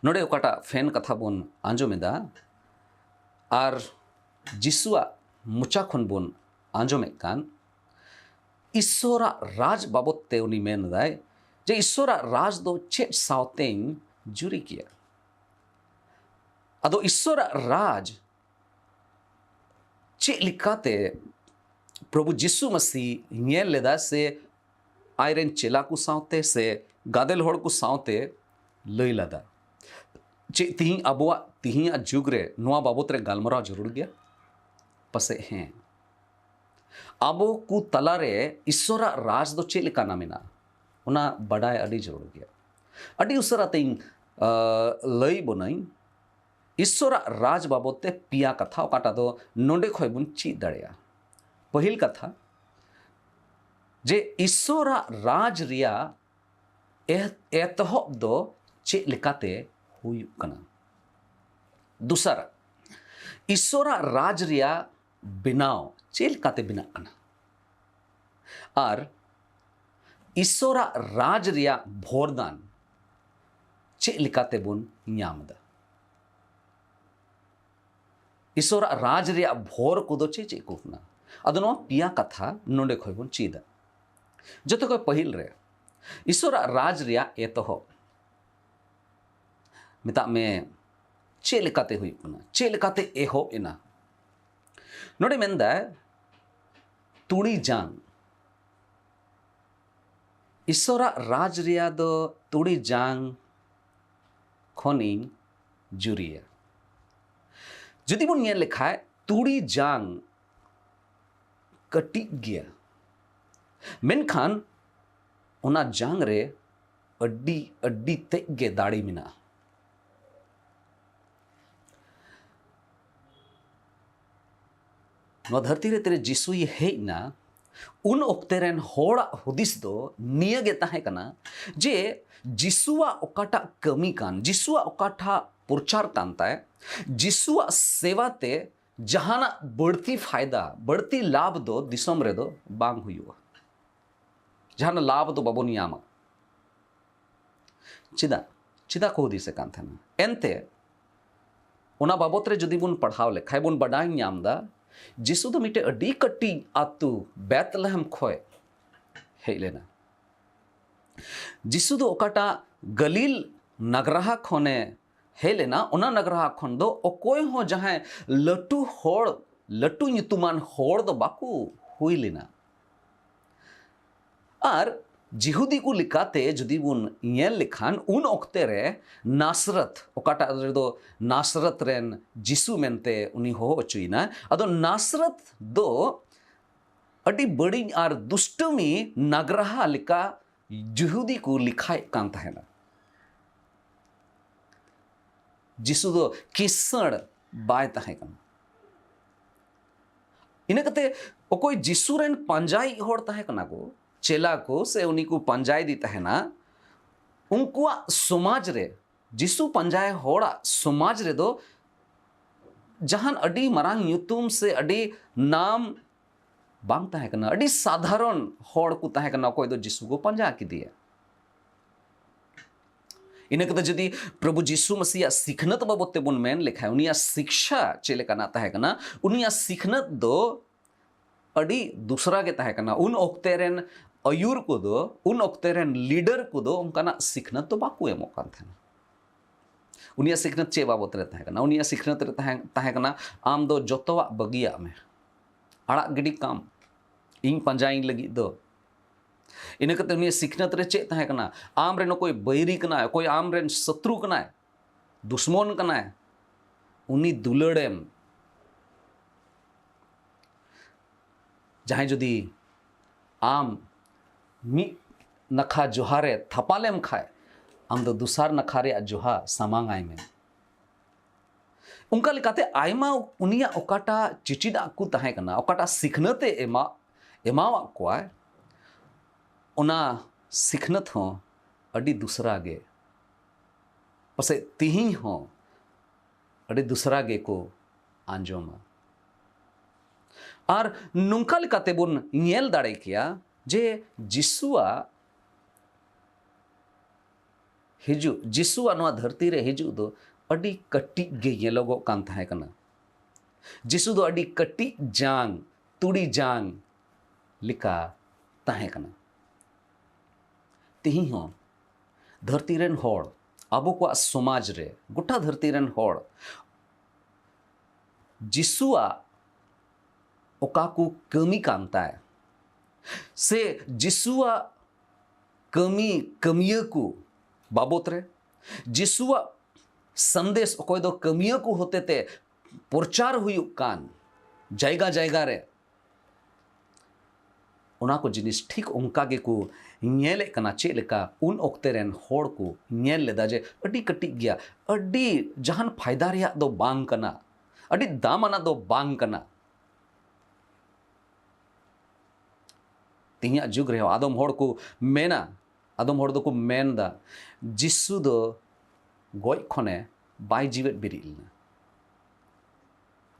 ᱱᱚᱰᱮ ᱚᱠᱟᱴᱟᱜ ᱯᱷᱮᱱ ᱠᱟᱛᱷᱟ ᱵᱚᱱ ᱟᱸᱡᱚᱢ ᱮᱫᱟ, ᱟᱨ ᱡᱤᱥᱩᱣᱟᱜ ᱢᱚᱪᱟ ᱠᱷᱚᱱ ᱵᱚᱱ ᱟᱸᱡᱚᱢᱮᱫ ᱠᱟᱱ ᱤᱥᱥᱚᱨᱟᱜ ᱨᱟᱡᱽ ᱵᱟᱵᱚᱛ ᱛᱮ ᱩᱱᱤ ᱢᱮᱱ ᱮᱫᱟᱭ ᱡᱮ ᱤᱥᱥᱚᱨᱟᱜ ᱨᱟᱡᱽ ᱫᱚ ᱪᱮᱫ ᱥᱟᱶᱛᱮᱧ ᱡᱩᱨᱤ ᱠᱮᱭᱟ? ᱟᱫᱚ ᱤᱥᱥᱚᱨᱟᱜ ᱨᱟᱡᱽ ᱪᱮᱫ ᱞᱮᱠᱟᱛᱮ ᱯᱨᱚᱵᱷᱩ ᱡᱤᱥᱩ ᱢᱟᱥᱤ ᱧᱮᱞ ᱞᱮᱫᱟ ᱥᱮ ᱟᱡᱨᱮᱱ ᱪᱮᱞᱟ ᱠᱚ ᱥᱟᱶᱛᱮ ᱥᱮ ᱜᱟᱫᱮᱞ ᱦᱚᱲ ᱠᱚ ᱥᱟᱶᱛᱮ ᱞᱟᱹᱭ ᱞᱮᱫᱟ? ᱪᱮᱫ ᱛᱤᱦᱤᱧ ᱟᱵᱚᱣᱟᱜ ᱛᱤᱦᱤᱧᱟᱜ ᱡᱩᱜᱽ ᱨᱮ ᱱᱚᱣᱟ ᱵᱟᱵᱚᱛ ᱨᱮ ᱜᱟᱞᱢᱟᱨᱟᱣ ᱡᱟᱹᱨᱩᱲ ᱜᱮᱭᱟ? ᱯᱟᱥᱮᱡ ᱦᱮᱸ᱾ ᱟᱵᱚ ᱠᱚ ᱛᱟᱞᱟᱨᱮ ᱤᱥᱥᱚᱨᱟᱜ ᱨᱟᱡᱽ ᱫᱚ ᱪᱮᱫ ᱞᱮᱠᱟᱱᱟ ᱢᱮᱱᱟᱜᱼᱟ, ᱚᱱᱟ ᱵᱟᱰᱟᱭ ᱟᱹᱰᱤ ᱡᱟᱹᱨᱩᱲ ᱜᱮᱭᱟ᱾ ᱟᱹᱰᱤ ᱩᱥᱟᱹᱨᱟ ᱛᱮᱧ, ᱟ, ᱞᱟᱹᱭ ᱵᱚᱱᱟᱹᱧ ᱤᱥᱥᱚᱨᱟᱜ ᱨᱟᱡᱽ ᱵᱟᱵᱚᱛ ᱛᱮ ᱯᱮᱭᱟ ᱠᱟᱛᱷᱟ, ᱚᱠᱟᱴᱟᱜ ᱫᱚ ᱱᱚᱰᱮ ᱠᱷᱚᱱ ᱵᱚᱱ ᱪᱮᱫ ᱫᱟᱲᱮᱭᱟᱜᱼᱟ᱾ ᱯᱟᱹᱦᱤᱞ ᱠᱟᱛᱷᱟ, ᱡᱮ ᱤᱥᱥᱚᱨᱟᱜ ᱨᱟᱡᱽ ᱨᱮᱭᱟᱜ ᱮ-, ᱮᱛᱚᱦᱚᱵ ᱫᱚ ᱪᱮᱫ ᱞᱮᱠᱟᱛᱮ ᱦᱩᱭᱩᱜ ᱠᱟᱱᱟ? ᱫᱚᱥᱟᱨᱟᱜ, ᱤᱥᱥᱚᱨᱟᱜ ᱨᱟᱡᱽ ᱨᱮᱭᱟᱜ ᱵᱮᱱᱟᱣ ᱪᱮᱫ ᱞᱮᱠᱟᱛᱮ ᱵᱮᱱᱟᱜ ᱠᱟᱱᱟ? ᱟᱨ ᱤᱥᱥᱚᱨᱟᱜ ᱨᱟᱡᱽ ᱨᱮᱭᱟᱜ ᱵᱷᱚᱨᱫᱟᱱ ᱪᱮᱫ ᱞᱮᱠᱟᱛᱮ ᱵᱚᱱ ᱧᱟᱢ ᱮᱫᱟ? ᱤᱥᱥᱚᱨᱟᱜ ᱨᱟᱡᱽ ᱨᱮᱭᱟᱜ ᱵᱷᱚᱨ ᱠᱚᱫᱚ ᱪᱮᱫ ᱪᱮᱫ ᱠᱚ ᱠᱟᱱᱟ? ᱟᱫᱚ ᱱᱚᱣᱟ ᱯᱮᱭᱟ ᱠᱟᱛᱷᱟ ᱱᱚᱰᱮ ᱠᱷᱚᱱ ᱵᱚᱱ ᱪᱮᱫᱟ᱾ ᱡᱚᱛᱚ ᱠᱷᱚᱱ ᱯᱟᱹᱦᱤᱞ ᱨᱮ ᱤᱥᱥᱚᱨᱟᱜ ᱨᱟᱡᱽ ᱨᱮᱭᱟᱜ ᱮᱛᱚᱦᱚᱵ, ᱢᱮᱛᱟᱜ ᱢᱮ, ᱪᱮᱫ ᱞᱮᱠᱟᱛᱮ ᱦᱩᱭᱩᱜ ᱠᱟᱱᱟ, ᱪᱮᱫ ᱞᱮᱠᱟᱛᱮ ᱮᱦᱚᱵ ᱮᱱᱟ? ᱱᱚᱰᱮ ᱢᱮᱱᱫᱟᱭ ᱛᱩᱲᱤ ᱡᱟᱝ᱾ ᱤᱥᱥᱚᱨᱟᱜ ᱨᱟᱡᱽ ᱨᱮᱭᱟᱜ ᱫᱚ ᱛᱩᱲᱤ ᱡᱟᱝ ᱠᱷᱚᱱᱤᱧ ᱡᱩᱨᱤᱭᱟ᱾ ᱡᱩᱫᱤ ᱵᱚᱱ ᱧᱮᱞ ᱞᱮᱠᱷᱟᱡ, ᱛᱩᱲᱤ ᱡᱟᱝ ᱠᱟᱹᱴᱤᱡ ᱜᱮᱭᱟ, ᱢᱮᱱᱠᱷᱟᱱ ᱚᱱᱟ ᱡᱟᱝ ᱨᱮ ᱟᱹᱰᱤ, ᱟᱹᱰᱤ ᱛᱮᱫ ᱜᱮ ᱫᱟᱲᱮ ᱢᱮᱱᱟᱜᱼᱟ᱾ ᱱᱚᱣᱟ ᱫᱷᱟᱹᱨᱛᱤ ᱨᱮ ᱛᱤᱨᱮ ᱡᱤᱥᱩᱭ ᱦᱮᱡ ᱮᱱᱟ, ᱩᱱ ᱚᱠᱛᱮ ᱨᱮᱱ ᱦᱚᱲᱟᱜ ᱦᱩᱫᱤᱥ ᱫᱚ ᱱᱤᱭᱟᱹ ᱜᱮ ᱛᱟᱦᱮᱸ ᱠᱟᱱᱟ ᱡᱮ ᱡᱤᱥᱩᱣᱟᱜ ᱚᱠᱟᱴᱟᱜ ᱠᱟᱹᱢᱤ ᱠᱟᱱ, ᱡᱤᱥᱩᱣᱟᱜ ᱚᱠᱟᱴᱟᱜ ᱯᱨᱚᱪᱟᱨ ᱠᱟᱱ ᱛᱟᱭ, ᱡᱤᱥᱩᱣᱟᱜ ᱥᱮᱵᱟ ᱛᱮ ᱡᱟᱦᱟᱱᱟᱜ ᱵᱟᱹᱲᱛᱤ ᱯᱷᱟᱭᱫᱟ, ᱵᱟᱹᱲᱛᱤ ᱞᱟᱵᱷ ᱫᱚ ᱫᱤᱥᱚᱢ ᱨᱮᱫᱚ ᱵᱟᱝ ᱦᱩᱭᱩᱜᱼᱟ᱾ ᱡᱟᱦᱟᱱᱟᱜ ᱞᱟᱵᱷ ᱫᱚ ᱵᱟᱵᱚᱱ ᱧᱟᱢᱟ᱾ ᱪᱮᱫᱟᱜ? ᱪᱮᱫᱟᱜ ᱠᱚ ᱦᱩᱫᱤᱥᱮᱫ ᱠᱟᱱ ᱛᱟᱦᱮᱱᱟ? ᱮᱱᱛᱮ ᱚᱱᱟ ᱵᱟᱵᱚᱛ ᱨᱮ ᱡᱩᱫᱤ ᱵᱚᱱ ᱯᱟᱲᱦᱟᱣ ᱞᱮᱠᱷᱟᱡ ᱵᱚᱱ ᱵᱟᱰᱟᱭ ᱧᱟᱢ ᱫᱟ, ᱡᱤᱥᱩ ᱫᱚ ᱢᱤᱫᱴᱮᱡ ᱟᱹᱰᱤ ᱠᱟᱹᱴᱤᱡ ᱟᱹᱛᱩ ᱵᱮᱛᱞᱮᱦᱮᱢ ᱠᱷᱚᱡ ᱦᱮᱡ ᱞᱮᱱᱟ᱾ ᱡᱤᱥᱩ ᱫᱚ ᱚᱠᱟᱴᱟᱜ ᱜᱟᱹᱞᱤᱞ ᱱᱟᱜᱽᱨᱟᱦᱟ ᱠᱷᱚᱱᱮ ᱦᱮᱡ ᱞᱮᱱᱟ, ᱚᱱᱟ ᱱᱟᱜᱽᱨᱟᱦᱟ ᱠᱷᱚᱱ ᱫᱚ ᱚᱠᱚᱭ ᱦᱚᱸ ᱡᱟᱦᱟᱸᱭ ᱞᱟᱹᱴᱩ ᱦᱚᱲ, ᱞᱟᱹᱴᱩ ᱧᱩᱛᱩᱢᱟᱱ ᱦᱚᱲ ᱫᱚ ᱵᱟᱠᱚ ᱦᱩᱭ ᱞᱮᱱᱟ᱾ ᱟᱨ ᱡᱤᱦᱩᱫᱤ ᱠᱚ ᱞᱮᱠᱟᱛᱮ ᱡᱩᱫᱤ ᱵᱚᱱ ᱧᱮᱞ ᱞᱮᱠᱷᱟᱱ, ᱩᱱ ᱚᱠᱛᱮ ᱨᱮ ᱱᱟᱥᱨᱟᱛ, ᱚᱠᱟᱴᱟᱜ ᱨᱮᱫᱚ ᱱᱟᱥᱨᱟᱛ ᱨᱮᱱ ᱡᱤᱥᱩ ᱢᱮᱱᱛᱮ ᱩᱱᱤ ᱦᱚᱦᱚ ᱦᱚᱪᱚᱭᱮᱱᱟ, ᱟᱫᱚ ᱱᱟᱥᱨᱟᱛ ᱫᱚ ᱟᱹᱰᱤ ᱵᱟᱹᱲᱤᱡ ᱟᱨ ᱫᱩᱥᱴᱟᱹᱢᱤ ᱱᱟᱜᱽᱨᱟᱦᱟ ᱞᱮᱠᱟ ᱡᱤᱦᱩᱫᱤ ᱠᱚ ᱞᱮᱠᱷᱟᱭᱮᱫ ᱠᱟᱱ ᱛᱟᱦᱮᱱᱟ᱾ ᱡᱤᱥᱩ ᱫᱚ ᱠᱤᱥᱟᱹᱬ ᱵᱟᱭ ᱛᱟᱦᱮᱸ ᱠᱟᱱᱟ᱾ ᱤᱱᱟᱹ ᱠᱟᱛᱮ ᱚᱠᱚᱭ ᱡᱤᱥᱩ ᱨᱮᱱ ᱯᱟᱸᱡᱟᱭᱤᱡ ᱦᱚᱲ ᱛᱟᱦᱮᱸ ᱠᱟᱱᱟ ᱠᱚ, ᱪᱮᱞᱟ ᱠᱚ, ᱥᱮ ᱩᱱᱤ ᱠᱚ ᱯᱟᱸᱡᱟᱭᱮᱫᱮ ᱛᱟᱦᱮᱱᱟ, ᱩᱱᱠᱩᱣᱟᱜ ᱥᱚᱢᱟᱡᱽ ᱨᱮ, ᱡᱤᱥᱩ ᱯᱟᱸᱡᱟᱭ ᱦᱚᱲᱟᱜ ᱥᱚᱢᱟᱡᱽ ᱨᱮᱫᱚ ᱡᱟᱦᱟᱱ ᱟᱹᱰᱤ ᱢᱟᱨᱟᱝ ᱧᱩᱛᱩᱢ ᱥᱮ ᱟᱹᱰᱤ ᱱᱟᱢ ᱵᱟᱝ ᱛᱟᱦᱮᱸ ᱠᱟᱱᱟ᱾ ᱟᱹᱰᱤ ᱥᱟᱫᱷᱟᱨᱚᱱ ᱦᱚᱲ ᱠᱚ ᱛᱟᱦᱮᱸ ᱠᱟᱱᱟ ᱚᱠᱚᱭ ᱫᱚ ᱡᱤᱥᱩ ᱠᱚ ᱯᱟᱸᱡᱟ ᱠᱮᱫᱮᱭᱟ᱾ ᱤᱱᱟᱹ ᱠᱟᱛᱮ ᱡᱩᱫᱤ ᱯᱨᱚᱵᱷᱩ ᱡᱤᱥᱩ ᱢᱟᱥᱤᱭᱟᱜ ᱥᱤᱠᱷᱱᱟᱹᱛ ᱵᱟᱵᱚᱫ ᱛᱮᱵᱚᱱ ᱢᱮᱱ ᱞᱮᱠᱷᱟᱱ, ᱩᱱᱤᱭᱟᱜ ᱥᱤᱠᱷᱟ ᱪᱮᱫ ᱞᱮᱠᱟᱱᱟᱜ ᱛᱟᱦᱮᱸ ᱠᱟᱱᱟ? ᱩᱱᱤᱭᱟᱜ ᱥᱤᱠᱷᱱᱟᱹᱛ ᱫᱚ ᱟᱹᱰᱤ ᱫᱩᱥᱨᱟ ᱜᱮ ᱛᱟᱦᱮᱸ ᱠᱟᱱᱟ᱾ ᱩᱱ ᱚᱠᱛᱮ ᱨᱮᱱ ᱟᱹᱭᱩᱨ ᱠᱚᱫᱚ, ᱩᱱ ᱚᱠᱛᱮ ᱨᱮᱱ ᱞᱤᱰᱟᱨ ᱠᱚᱫᱚ ᱚᱱᱠᱟᱱᱟᱜ ᱥᱤᱠᱷᱱᱟᱹᱛ ᱫᱚ ᱵᱟᱠᱚ ᱮᱢᱚᱜ ᱠᱟᱱ ᱛᱟᱦᱮᱱᱟ᱾ ᱩᱱᱤᱭᱟᱜ ᱥᱤᱠᱷᱱᱟᱹᱛ ᱪᱮᱫ ᱵᱟᱵᱚᱛ ᱨᱮ ᱛᱟᱦᱮᱸ ᱠᱟᱱᱟ? ᱩᱱᱤᱭᱟᱜ ᱥᱤᱠᱷᱱᱟᱹᱛ ᱨᱮ ᱛᱟᱦᱮᱸ, ᱛᱟᱦᱮᱸ ᱠᱟᱱᱟ, "ᱟᱢ ᱫᱚ ᱡᱚᱛᱚᱣᱟᱜ ᱵᱟᱹᱜᱤᱭᱟᱜ ᱢᱮ, ᱟᱲᱟᱜ ᱜᱤᱰᱤ ᱠᱟᱢ, ᱤᱧ ᱯᱟᱸᱡᱟᱭᱤᱧ ᱞᱟᱹᱜᱤᱫ ᱫᱚ᱾" ᱤᱱᱟᱹ ᱠᱟᱛᱮ ᱩᱱᱤᱭᱟᱜ ᱥᱤᱠᱷᱱᱟᱹᱛ ᱨᱮ ᱪᱮᱫ ᱛᱟᱦᱮᱸ ᱠᱟᱱᱟ? ᱟᱢ ᱨᱮᱱ ᱚᱠᱚᱭ ᱵᱟᱹᱭᱨᱤ ᱠᱟᱱᱟᱭ, ᱚᱠᱚᱭ ᱟᱢ ᱨᱮᱱ ᱥᱚᱛᱨᱩ ᱠᱟᱱᱟᱭ, ᱫᱩᱥᱢᱚᱱ ᱠᱟᱱᱟᱭ, ᱩᱱᱤ ᱫᱩᱞᱟᱹᱲᱮᱢ᱾ ᱡᱟᱦᱟᱸᱭ ᱡᱩᱫᱤ ᱟᱢ ᱢᱤᱫ ᱱᱟᱠᱷᱟ ᱡᱚᱦᱟ ᱨᱮ ᱛᱷᱟᱯᱟ ᱞᱮᱢ ᱠᱷᱟᱡ, ᱟᱢ ᱫᱚ ᱫᱚᱥᱟᱨ ᱱᱟᱠᱷᱟ ᱨᱮᱭᱟᱜ ᱡᱚᱦᱟ ᱥᱟᱢᱟᱝ ᱟᱭ ᱢᱮ᱾ ᱚᱱᱠᱟ ᱞᱮᱠᱟᱛᱮ ᱟᱭᱢᱟ ᱩᱱᱤᱭᱟᱜ ᱚᱠᱟᱴᱟᱜ ᱪᱮᱪᱮᱫᱟᱜ ᱠᱚ ᱛᱟᱦᱮᱸ ᱠᱟᱱᱟ, ᱚᱠᱟᱴᱟᱜ ᱥᱤᱠᱷᱱᱟᱹᱛ ᱮ ᱮᱢᱟ, ᱮᱢᱟᱣᱟᱫ ᱠᱚᱣᱟᱭ, ᱚᱱᱟ ᱥᱤᱠᱷᱱᱟᱹᱛ ᱦᱚᱸ ᱟᱹᱰᱤ ᱫᱩᱥᱨᱟ ᱜᱮ᱾ ᱯᱟᱥᱮᱡ ᱛᱤᱦᱤᱧ ᱦᱚᱸ ᱟᱹᱰᱤ ᱫᱩᱥᱨᱟ ᱜᱮᱠᱚ ᱟᱸᱡᱚᱢᱟ᱾ ᱟᱨ ᱱᱚᱝᱠᱟ ᱞᱮᱠᱟᱛᱮ ᱵᱚᱱ ᱧᱮᱞ ᱫᱟᱲᱮ ᱠᱮᱭᱟ ᱡᱮ ᱡᱤᱥᱩᱣᱟᱜ ᱦᱤᱡᱩᱜ, ᱡᱤᱥᱩᱣᱟᱜ ᱱᱚᱣᱟ ᱫᱷᱟᱹᱨᱛᱤ ᱨᱮ ᱦᱤᱡᱩᱜ ᱫᱚ ᱟᱹᱰᱤ ᱠᱟᱹᱴᱤᱡ ᱜᱮ ᱧᱮᱞᱚᱜᱚᱜ ᱠᱟᱱ ᱛᱟᱦᱮᱸ ᱠᱟᱱᱟ᱾ ᱡᱤᱥᱩ ᱫᱚ ᱟᱹᱰᱤ ᱠᱟᱹᱴᱤᱡ ᱡᱟᱝ, ᱛᱩᱲᱤ ᱡᱟᱝ ᱞᱮᱠᱟ ᱛᱟᱦᱮᱸ ᱠᱟᱱᱟ᱾ ᱛᱮᱦᱮᱧ ᱦᱚᱸ ᱫᱷᱟᱹᱨᱛᱤ ᱨᱮᱱ ᱦᱚᱲ, ᱟᱵᱚ ᱠᱚᱣᱟᱜ ᱥᱚᱢᱟᱡᱽ ᱨᱮ, ᱜᱚᱴᱟ ᱫᱷᱟᱹᱨᱛᱤ ᱨᱮᱱ ᱦᱚᱲ ᱡᱤᱥᱩᱣᱟᱜ ᱚᱠᱟ ᱠᱚ ᱠᱟᱹᱢᱤ ᱠᱟᱱ ᱛᱟᱭ, ᱥᱮ ᱡᱤᱥᱩᱣᱟᱜ ᱠᱟᱹᱢᱤ, ᱠᱟᱹᱢᱤᱭᱟᱹ ᱠᱚ ᱵᱟᱵᱚᱛ ᱨᱮ, ᱡᱤᱥᱩᱣᱟᱜ ᱥᱟᱸᱫᱮᱥ ᱚᱠᱚᱭ ᱫᱚ ᱠᱟᱹᱢᱤᱭᱟᱹ ᱠᱚ ᱦᱚᱛᱮᱛᱮ ᱯᱨᱚᱪᱟᱨ ᱦᱩᱭᱩᱜ ᱠᱟᱱ ᱡᱟᱭᱜᱟ ᱡᱟᱭᱜᱟ ᱨᱮ, ᱚᱱᱟ ᱠᱚ ᱡᱤᱱᱤᱥ ᱴᱷᱤᱠ ᱚᱱᱠᱟ ᱜᱮᱠᱚ ᱧᱮᱞᱮᱫ ᱠᱟᱱᱟ᱾ ᱪᱮᱫ ᱞᱮᱠᱟ ᱩᱱ ᱚᱠᱛᱮ ᱨᱮᱱ ᱦᱚᱲ ᱠᱚ ᱧᱮᱞ ᱞᱮᱫᱟ ᱡᱮ ᱟᱹᱰᱤ ᱠᱟᱹᱴᱤᱡ ᱜᱮᱭᱟ, ᱟᱹᱰᱤ ᱡᱟᱦᱟᱱ ᱯᱷᱟᱭᱫᱟ ᱨᱮᱭᱟᱜ ᱫᱚ ᱵᱟᱝ ᱠᱟᱱᱟ, ᱟᱹᱰᱤ ᱫᱟᱢ ᱟᱱᱟᱜ ᱫᱚ ᱵᱟᱝ ᱠᱟᱱᱟ᱾ ᱛᱮᱦᱮᱧᱟᱜ ᱡᱩᱜᱽ ᱨᱮᱦᱚᱸ ᱟᱫᱚᱢ ᱦᱚᱲ ᱠᱚ ᱢᱮᱱᱟ, ᱟᱫᱚᱢ ᱦᱚᱲ ᱫᱚᱠᱚ ᱢᱮᱱ ᱮᱫᱟ, ᱡᱤᱥᱩ ᱫᱚ ᱜᱚᱡ ᱠᱷᱚᱱᱮ ᱵᱟᱭ ᱡᱤᱣᱮᱫ ᱵᱮᱨᱮᱫ ᱞᱮᱱᱟ᱾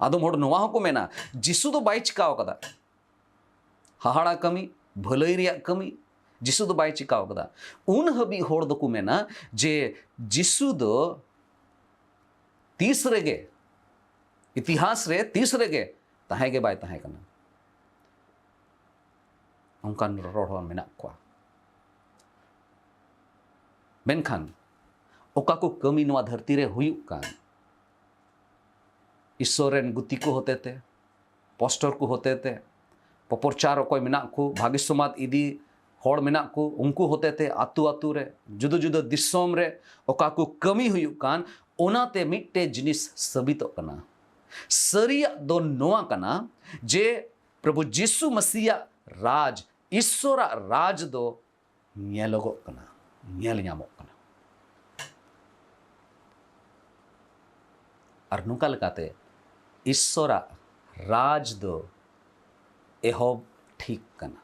ᱟᱫᱚᱢ ᱦᱚᱲ ᱱᱚᱣᱟ ᱦᱚᱸᱠᱚ ᱢᱮᱱᱟ, ᱡᱤᱥᱩ ᱫᱚ ᱵᱟᱭ ᱪᱤᱠᱟᱣ ᱠᱟᱫᱟ ᱦᱟᱦᱟᱲᱟ ᱠᱟᱹᱢᱤ, ᱵᱷᱟᱹᱞᱟᱹᱭ ᱨᱮᱭᱟᱜ ᱠᱟᱹᱢᱤ, ᱡᱤᱥᱩ ᱫᱚ ᱵᱟᱭ ᱪᱤᱠᱟᱣ ᱠᱟᱫᱟ᱾ ᱩᱱ ᱦᱟᱹᱵᱤᱡ ᱦᱚᱲ ᱫᱚᱠᱚ ᱢᱮᱱᱟ ᱡᱮ ᱡᱤᱥᱩ ᱫᱚ ᱛᱤᱥ ᱨᱮᱜᱮ, ᱤᱛᱤᱦᱟᱥ ᱨᱮ ᱛᱤᱥ ᱨᱮᱜᱮ ᱛᱟᱦᱮᱸ ᱜᱮ ᱵᱟᱭ ᱛᱟᱦᱮᱸ ᱠᱟᱱᱟ᱾ ᱚᱱᱠᱟᱱ ᱨᱚᱲ ᱦᱚᱲ ᱢᱮᱱᱟᱜ ᱠᱚᱣᱟ᱾ ᱢᱮᱱᱠᱷᱟᱱ ᱚᱠᱟ ᱠᱚ ᱠᱟᱹᱢᱤ ᱱᱚᱣᱟ ᱫᱷᱟᱹᱨᱛᱤ ᱨᱮ ᱦᱩᱭᱩᱜ ᱠᱟᱱ, ᱤᱥᱥᱚᱨ ᱨᱮᱱ ᱜᱩᱛᱤ ᱠᱚ ᱦᱚᱛᱮᱛᱮ, ᱯᱚᱥᱴᱚᱨ ᱠᱚ ᱦᱚᱛᱮᱛᱮ, ᱯᱚᱯᱚᱨᱪᱟᱨ ᱚᱠᱚᱭ ᱢᱮᱱᱟᱜ ᱠᱚ, ᱵᱷᱟᱜᱮ ᱥᱚᱢᱟᱫ ᱤᱫᱤ ᱦᱚᱲ ᱢᱮᱱᱟᱜ ᱠᱚ, ᱩᱱᱠᱩ ᱦᱚᱛᱮᱛᱮ ᱟᱛᱳ ᱟᱛᱳ ᱨᱮ, ᱡᱩᱫᱟᱹ ᱡᱩᱫᱟᱹ ᱫᱤᱥᱚᱢ ᱨᱮ ᱚᱠᱟ ᱠᱚ ᱠᱟᱹᱢᱤ ᱦᱩᱭᱩᱜ ᱠᱟᱱ, ᱚᱱᱟᱛᱮ ᱢᱤᱫᱴᱮᱡ ᱡᱤᱱᱤᱥ ᱥᱟᱹᱵᱤᱛᱚᱜ ᱠᱟᱱᱟ᱾ ᱥᱟᱹᱨᱤᱭᱟᱜ ᱫᱚ ᱱᱚᱣᱟ ᱠᱟᱱᱟ ᱡᱮ ᱯᱨᱚᱵᱷᱩ ᱡᱤᱥᱩ ᱢᱟᱥᱤᱭᱟᱜ ᱨᱟᱡᱽ, ᱤᱥᱥᱚᱨᱟᱜ ᱨᱟᱡᱽ ᱫᱚ ᱧᱮᱞᱚᱜᱚᱜ ᱠᱟᱱᱟ, ᱧᱮᱞ ᱧᱟᱢᱚᱜ ᱠᱟᱱᱟ᱾ ᱟᱨ ᱱᱚᱝᱠᱟ ᱞᱮᱠᱟᱛᱮ ᱤᱥᱥᱚᱨᱟᱜ ᱨᱟᱡᱽ ᱫᱚ ᱮᱦᱚᱵ ᱴᱷᱤᱠ ᱠᱟᱱᱟ᱾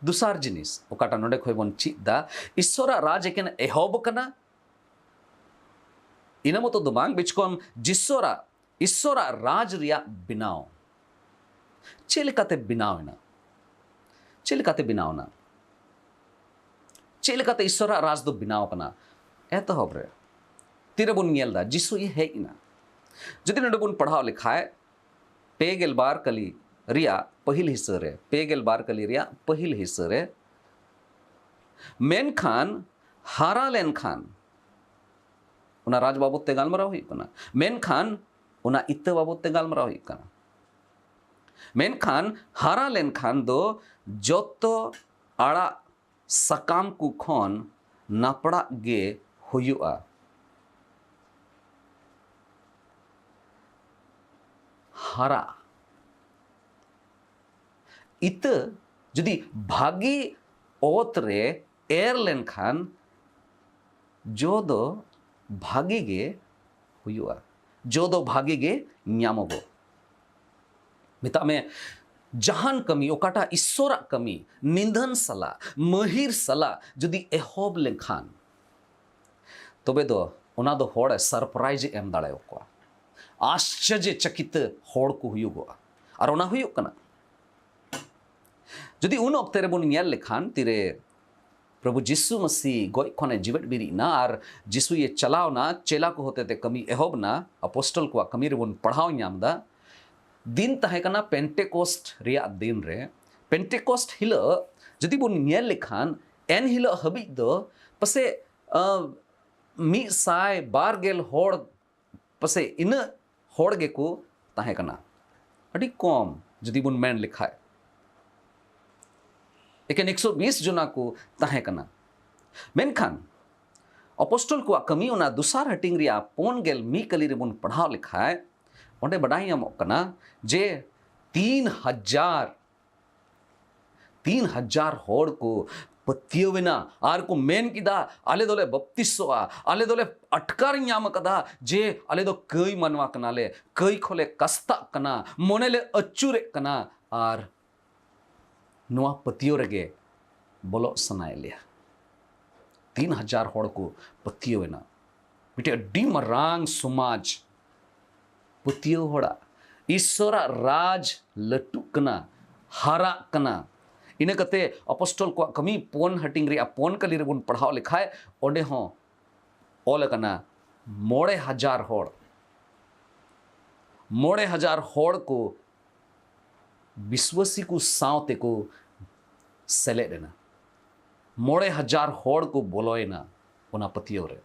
ᱫᱚᱥᱟᱨ ᱡᱤᱱᱤᱥ, ᱚᱠᱟᱴᱟᱜ ᱱᱚᱰᱮ ᱠᱷᱚᱱ ᱵᱚᱱ ᱪᱮᱫ ᱫᱟ, ᱤᱥᱥᱚᱨᱟᱜ ᱨᱟᱡᱽ ᱮᱠᱮᱱ ᱮᱦᱚᱵ ᱠᱟᱱᱟ, ᱤᱱᱟᱹ ᱢᱚᱛᱚ ᱫᱚ ᱵᱟᱝ, ᱵᱤᱪᱠᱚᱢ ᱡᱤᱥᱥᱚᱨᱟᱜ, ᱤᱥᱥᱚᱨᱟᱜ ᱨᱟᱡᱽ ᱨᱮᱭᱟᱜ ᱵᱮᱱᱟᱣ᱾ ᱪᱮᱫ ᱞᱮᱠᱟᱛᱮ ᱵᱮᱱᱟᱣ ᱮᱱᱟ? ᱪᱮᱫ ᱞᱮᱠᱟᱛᱮ ᱵᱮᱱᱟᱣ ᱮᱱᱟ? ᱪᱮᱫ ᱞᱮᱠᱟᱛᱮ ᱤᱥᱥᱚᱨᱟᱜ ᱨᱟᱡᱽ ᱫᱚ ᱵᱮᱱᱟᱣ ᱠᱟᱱᱟ? ᱮᱛᱚᱦᱚᱵ ᱨᱮ ᱛᱤᱨᱮᱵᱚᱱ ᱧᱮᱞ ᱮᱫᱟ ᱡᱤᱥᱩᱭ ᱦᱮᱡ ᱮᱱᱟ? ᱡᱩᱫᱤ ᱱᱚᱰᱮ ᱵᱚᱱ ᱯᱟᱲᱦᱟᱣ ᱞᱮᱠᱷᱟᱡ, ᱯᱮ ᱜᱮᱞ ᱵᱟᱨ ᱠᱟᱹᱞᱤ ᱨᱮᱭᱟᱜ ᱯᱟᱹᱦᱤᱞ ᱦᱤᱥᱟᱹ ᱨᱮ, ᱯᱮ ᱜᱮᱞ ᱵᱟᱨ ᱠᱟᱹᱞᱤ ᱨᱮᱭᱟᱜ ᱯᱟᱹᱦᱤᱞ ᱦᱤᱥᱟᱹ ᱨᱮ, ᱢᱮᱱᱠᱷᱟᱱ ᱦᱟᱨᱟ ᱞᱮᱱᱠᱷᱟᱱ, ᱚᱱᱟ ᱨᱟᱡᱽ ᱵᱟᱵᱚᱫ ᱛᱮ ᱜᱟᱞᱢᱟᱨᱟᱣ ᱦᱩᱭᱩᱜ ᱠᱟᱱᱟ, ᱢᱮᱱᱠᱷᱟᱱ ᱚᱱᱟ ᱤᱛᱟᱹ ᱵᱟᱵᱚᱫ ᱛᱮ ᱜᱟᱞᱢᱟᱨᱟᱣ ᱦᱩᱭᱩᱜ ᱠᱟᱱᱟ, ᱢᱮᱱᱠᱷᱟᱱ ᱦᱟᱨᱟ ᱞᱮᱱᱠᱷᱟᱱ ᱫᱚ ᱡᱚᱛᱚ ᱟᱲᱟᱜ ᱥᱟᱠᱟᱢ ᱠᱚ ᱠᱷᱚᱱ ᱱᱟᱯᱲᱟᱜ ᱜᱮ ᱦᱩᱭᱩᱜᱼᱟ᱾ ᱦᱟᱨᱟ ᱤᱛᱟᱹ ᱡᱩᱫᱤ ᱵᱷᱟᱹᱜᱤ ᱚᱛ ᱨᱮ ᱮᱨ ᱞᱮᱱᱠᱷᱟᱱ ᱡᱚ ᱫᱚ ᱵᱷᱟᱹᱜᱤ ᱜᱮ ᱦᱩᱭᱩᱜᱼᱟ, ᱡᱚ ᱫᱚ ᱵᱷᱟᱹᱜᱤ ᱜᱮ ᱧᱟᱢᱚᱜᱚᱜ᱾ ᱢᱮᱛᱟᱜ ᱢᱮ, ᱡᱟᱦᱟᱱ ᱠᱟᱹᱢᱤ, ᱚᱠᱟᱴᱟᱜ ᱤᱥᱥᱚᱨᱟᱜ ᱠᱟᱹᱢᱤ ᱱᱤᱫᱷᱟᱹᱱ ᱥᱟᱞᱟᱜ, ᱢᱟᱹᱦᱤᱨ ᱥᱟᱞᱟᱜ ᱡᱩᱫᱤ ᱮᱦᱚᱵ ᱞᱮᱱᱠᱷᱟᱱ, ᱛᱚᱵᱮ ᱫᱚ ᱚᱱᱟ ᱫᱚ ᱦᱚᱲ ᱥᱟᱨᱯᱨᱟᱭᱤᱡᱽ ᱮ ᱮᱢ ᱫᱟᱲᱮᱭᱟᱠᱚᱣᱟ, ᱟᱥᱪᱚᱨᱡᱚ ᱪᱟᱠᱤᱛ ᱦᱚᱲ ᱠᱚ ᱦᱩᱭᱩᱜᱚᱜᱼᱟ᱾ ᱟᱨ ᱚᱱᱟ ᱦᱩᱭᱩᱜ ᱠᱟᱱᱟ᱾ ᱡᱩᱫᱤ ᱩᱱ ᱚᱠᱛᱮ ᱨᱮᱵᱚᱱ ᱧᱮᱞ ᱞᱮᱠᱷᱟᱱ, ᱛᱤᱨᱮ ᱯᱨᱚᱵᱷᱩ ᱡᱤᱥᱩ ᱢᱟᱹᱥᱤ ᱜᱚᱡ ᱠᱷᱚᱱᱮ ᱡᱤᱣᱮᱫ ᱵᱮᱨᱮᱫ ᱮᱱᱟ ᱟᱨ ᱡᱤᱥᱩᱭᱮ ᱪᱟᱞᱟᱣ ᱮᱱᱟ, ᱪᱮᱞᱟ ᱠᱚ ᱦᱚᱛᱮᱛᱮ ᱠᱟᱹᱢᱤ ᱮᱦᱚᱵ ᱮᱱᱟ, ᱟᱯᱚᱥᱴᱚᱞ ᱠᱚᱣᱟᱜ ᱠᱟᱹᱢᱤ ᱨᱮᱵᱚᱱ ᱯᱟᱲᱦᱟᱣ ᱧᱟᱢ ᱮᱫᱟ᱾ ᱫᱤᱱ ᱛᱟᱦᱮᱸ ᱠᱟᱱᱟ ᱯᱮᱱᱴᱮᱠᱚᱥᱴ ᱨᱮᱭᱟᱜ ᱫᱤᱱ ᱨᱮ᱾ ᱯᱮᱱᱴᱮᱠᱚᱥᱴ ᱦᱤᱞᱳᱜ ᱡᱩᱫᱤ ᱵᱚᱱ ᱧᱮᱞ ᱞᱮᱠᱷᱟᱱ, ᱮᱱ ᱦᱤᱞᱳᱜ ᱦᱟᱹᱵᱤᱡ ᱫᱚ ᱯᱟᱥᱮᱡ, ᱟᱸ, ᱢᱤᱫ ᱥᱟᱭ ᱵᱟᱨ ᱜᱮᱞ ᱦᱚᱲ, ᱯᱟᱥᱮᱡ ᱤᱱᱟᱹᱜ ᱦᱚᱲ ᱜᱮᱠᱚ ᱛᱟᱦᱮᱸ ᱠᱟᱱᱟ᱾ ᱟᱹᱰᱤ ᱠᱚᱢ ᱡᱩᱫᱤ ᱵᱚᱱ ᱢᱮᱱ ᱞᱮᱠᱷᱟᱡ, ᱮᱠᱮᱱ ᱮᱠᱥᱚ ᱵᱤᱥ ᱡᱚᱱᱟ ᱠᱚ ᱛᱟᱦᱮᱸ ᱠᱟᱱᱟ᱾ ᱢᱮᱱᱠᱷᱟᱱ ᱟᱯᱚᱥᱴᱚᱞ ᱠᱚᱣᱟᱜ ᱠᱟᱹᱢᱤ ᱚᱱᱟ ᱫᱚᱥᱟᱨ ᱦᱟᱹᱴᱤᱧ ᱨᱮᱭᱟᱜ ᱯᱩᱱ ᱜᱮᱞ ᱢᱤᱫ ᱠᱟᱹᱞᱤ ᱨᱮᱵᱚᱱ ᱯᱟᱲᱦᱟᱣ ᱞᱮᱠᱷᱟᱡ, ᱚᱸᱰᱮ ᱵᱟᱰᱟᱭ ᱧᱟᱢᱚᱜ ᱠᱟᱱᱟ ᱡᱮ ᱛᱤᱱ ᱦᱟᱡᱟᱨ, ᱛᱤᱱ ᱦᱟᱡᱟᱨ ᱦᱚᱲ ᱠᱚ ᱯᱟᱹᱛᱭᱟᱹᱣ ᱮᱱᱟ ᱟᱨ ᱠᱚ ᱢᱮᱱ ᱠᱮᱫᱟ, "ᱟᱞᱮ ᱫᱚᱞᱮ ᱵᱟᱯᱛᱤᱥᱚᱜᱼᱟ, ᱟᱞᱮ ᱫᱚᱞᱮ ᱟᱴᱠᱟᱨ ᱧᱟᱢ ᱟᱠᱟᱫᱟ ᱡᱮ ᱟᱞᱮ ᱫᱚ ᱠᱟᱹᱭ ᱢᱟᱱᱣᱟ ᱠᱟᱱᱟᱞᱮ, ᱠᱟᱹᱭ ᱠᱷᱚᱱᱞᱮ ᱠᱟᱥᱛᱟᱜ ᱠᱟᱱᱟ, ᱢᱚᱱᱮ ᱞᱮ ᱟᱹᱪᱩᱨᱮᱫ ᱠᱟᱱᱟ ᱟᱨ ᱱᱚᱣᱟ ᱯᱟᱹᱛᱭᱟᱹᱣ ᱨᱮᱜᱮ ᱵᱚᱞᱚᱜ ᱥᱟᱱᱟᱭᱮᱫ ᱞᱮᱭᱟ᱾" ᱛᱤᱱ ᱦᱟᱡᱟᱨ ᱦᱚᱲ ᱠᱚ ᱯᱟᱹᱛᱭᱟᱹᱣ ᱮᱱᱟ᱾ ᱢᱤᱫᱴᱮᱡ ᱟᱹᱰᱤ ᱢᱟᱨᱟᱝ ᱥᱚᱢᱟᱡᱽ ᱯᱟᱹᱛᱭᱟᱹᱣ ᱦᱚᱲᱟᱜ, ᱤᱥᱥᱚᱨᱟᱜ ᱨᱟᱡᱽ ᱞᱟᱹᱴᱩᱜ ᱠᱟᱱᱟ, ᱦᱟᱨᱟᱜ ᱠᱟᱱᱟ᱾ ᱤᱱᱟᱹ ᱠᱟᱛᱮ ᱟᱯᱚᱥᱴᱚᱞ ᱠᱚᱣᱟᱜ ᱠᱟᱹᱢᱤ ᱯᱩᱱ ᱦᱟᱹᱴᱤᱧ ᱨᱮᱭᱟᱜ ᱯᱩᱱ ᱠᱟᱹᱞᱤ ᱨᱮᱵᱚᱱ ᱯᱟᱲᱦᱟᱣ ᱞᱮᱠᱷᱟᱡ, ᱚᱸᱰᱮ ᱦᱚᱸ ᱚᱞ ᱟᱠᱟᱱᱟ, ᱢᱚᱬᱮ ᱦᱟᱡᱟᱨ ᱦᱚᱲ, ᱢᱚᱬᱮ ᱦᱟᱡᱟᱨ ᱦᱚᱲ ᱠᱚ ᱵᱤᱥᱣᱟᱹᱥᱤ ᱠᱚ ᱥᱟᱶ ᱛᱮᱠᱚ ᱥᱮᱞᱮᱫ ᱮᱱᱟ᱾ ᱢᱚᱬᱮ ᱦᱟᱡᱟᱨ ᱦᱚᱲ ᱠᱚ ᱵᱚᱞᱚᱭᱮᱱᱟ ᱚᱱᱟ ᱯᱟᱹᱛᱭᱟᱹᱣ ᱨᱮ᱾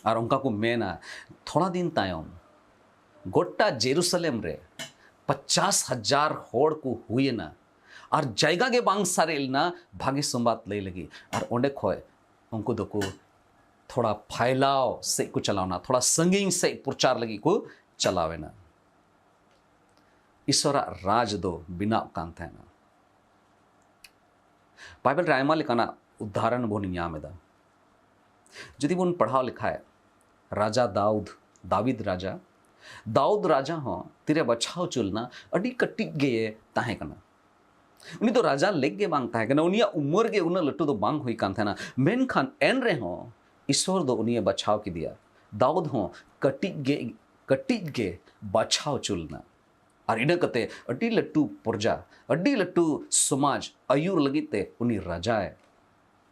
ᱟᱨ ᱚᱱᱠᱟ ᱠᱚ ᱢᱮᱱᱟ, ᱛᱷᱚᱲᱟ ᱫᱤᱱ ᱛᱟᱭᱚᱢ ᱜᱚᱴᱟ ᱡᱮᱨᱩᱥᱟᱞᱮᱢ ᱨᱮ ᱯᱚᱪᱟᱥ ᱦᱟᱡᱟᱨ ᱦᱚᱲ ᱠᱚ ᱦᱩᱭᱮᱱᱟ᱾ ᱟᱨ ᱡᱟᱭᱜᱟ ᱜᱮ ᱵᱟᱝ ᱥᱟᱨᱮᱡ ᱞᱮᱱᱟ ᱵᱷᱟᱜᱮ ᱥᱚᱢᱵᱟᱫ ᱞᱟᱹᱭ ᱞᱟᱹᱜᱤᱫ᱾ ᱟᱨ ᱚᱸᱰᱮ ᱠᱷᱚᱡ ᱩᱱᱠᱩ ᱫᱚᱠᱚ ᱛᱷᱚᱲᱟ ᱯᱷᱟᱭᱞᱟᱣ ᱥᱮᱫ ᱠᱚ ᱪᱟᱞᱟᱣᱱᱟ, ᱛᱷᱚᱲᱟ ᱥᱟᱺᱜᱤᱧ ᱥᱮᱫ ᱯᱨᱚᱪᱟᱨ ᱞᱟᱹᱜᱤᱫ ᱠᱚ ᱪᱟᱞᱟᱣ ᱮᱱᱟ᱾ ᱤᱥᱚᱨᱟᱜ ᱨᱟᱡᱽ ᱫᱚ ᱵᱮᱱᱟᱣ ᱠᱟᱱ ᱛᱟᱦᱮᱱᱟ᱾ ᱵᱟᱭᱵᱮᱞ ᱨᱮ ᱟᱭᱢᱟ ᱞᱮᱠᱟᱱᱟᱜ ᱩᱫᱟᱦᱚᱨᱚᱱ ᱵᱚᱱ ᱧᱟᱢ ᱮᱫᱟ᱾ ᱡᱩᱫᱤ ᱵᱚᱱ ᱯᱟᱲᱦᱟᱣ ᱞᱮᱠᱷᱟᱡ, ᱨᱟᱡᱟ ᱫᱟᱣᱩᱫ, ᱫᱟᱣᱤᱫ ᱨᱟᱡᱟ, ᱫᱟᱣᱩᱫ ᱨᱟᱡᱟ ᱦᱚᱸ ᱛᱤᱨᱮ ᱵᱟᱪᱷᱟᱣ ᱦᱚᱪᱚ ᱞᱮᱱᱟ, ᱟᱹᱰᱤ ᱠᱟᱹᱴᱤᱡ ᱜᱮᱭᱮ ᱛᱟᱦᱮᱸ ᱠᱟᱱᱟ᱾ ᱩᱱᱤ ᱫᱚ ᱨᱟᱡᱟ ᱞᱮᱠ ᱜᱮ ᱵᱟᱝ ᱛᱟᱦᱮᱸ ᱠᱟᱱᱟ, ᱩᱱᱤᱭᱟᱜ ᱩᱢᱮᱨ ᱜᱮ ᱩᱱᱟᱹᱜ ᱞᱟᱹᱴᱩ ᱫᱚ ᱵᱟᱝ ᱦᱩᱭ ᱠᱟᱱ ᱛᱟᱦᱮᱱᱟ᱾ ᱢᱮᱱᱠᱷᱟᱱ ᱮᱱ ᱨᱮᱦᱚᱸ ᱤᱥᱚᱨ ᱫᱚ ᱩᱱᱤᱭᱮ ᱵᱟᱪᱷᱟᱣ ᱠᱮᱫᱮᱭᱟ᱾ ᱫᱟᱣᱩᱫ ᱦᱚᱸ ᱠᱟᱹᱴᱤᱡ ᱜᱮ, ᱠᱟᱹᱴᱤᱡ ᱜᱮ ᱵᱟᱪᱷᱟᱣ ᱦᱚᱪᱚ ᱞᱮᱱᱟ᱾ ᱟᱨ ᱤᱱᱟᱹ ᱠᱟᱛᱮ ᱟᱹᱰᱤ ᱞᱟᱹᱴᱩ ᱯᱨᱚᱡᱟ, ᱟᱹᱰᱤ ᱞᱟᱹᱴᱩ ᱥᱚᱢᱟᱡᱽ ᱟᱹᱭᱩᱨ ᱞᱟᱹᱜᱤᱫ ᱛᱮ ᱩᱱᱤ ᱨᱟᱡᱟᱭ,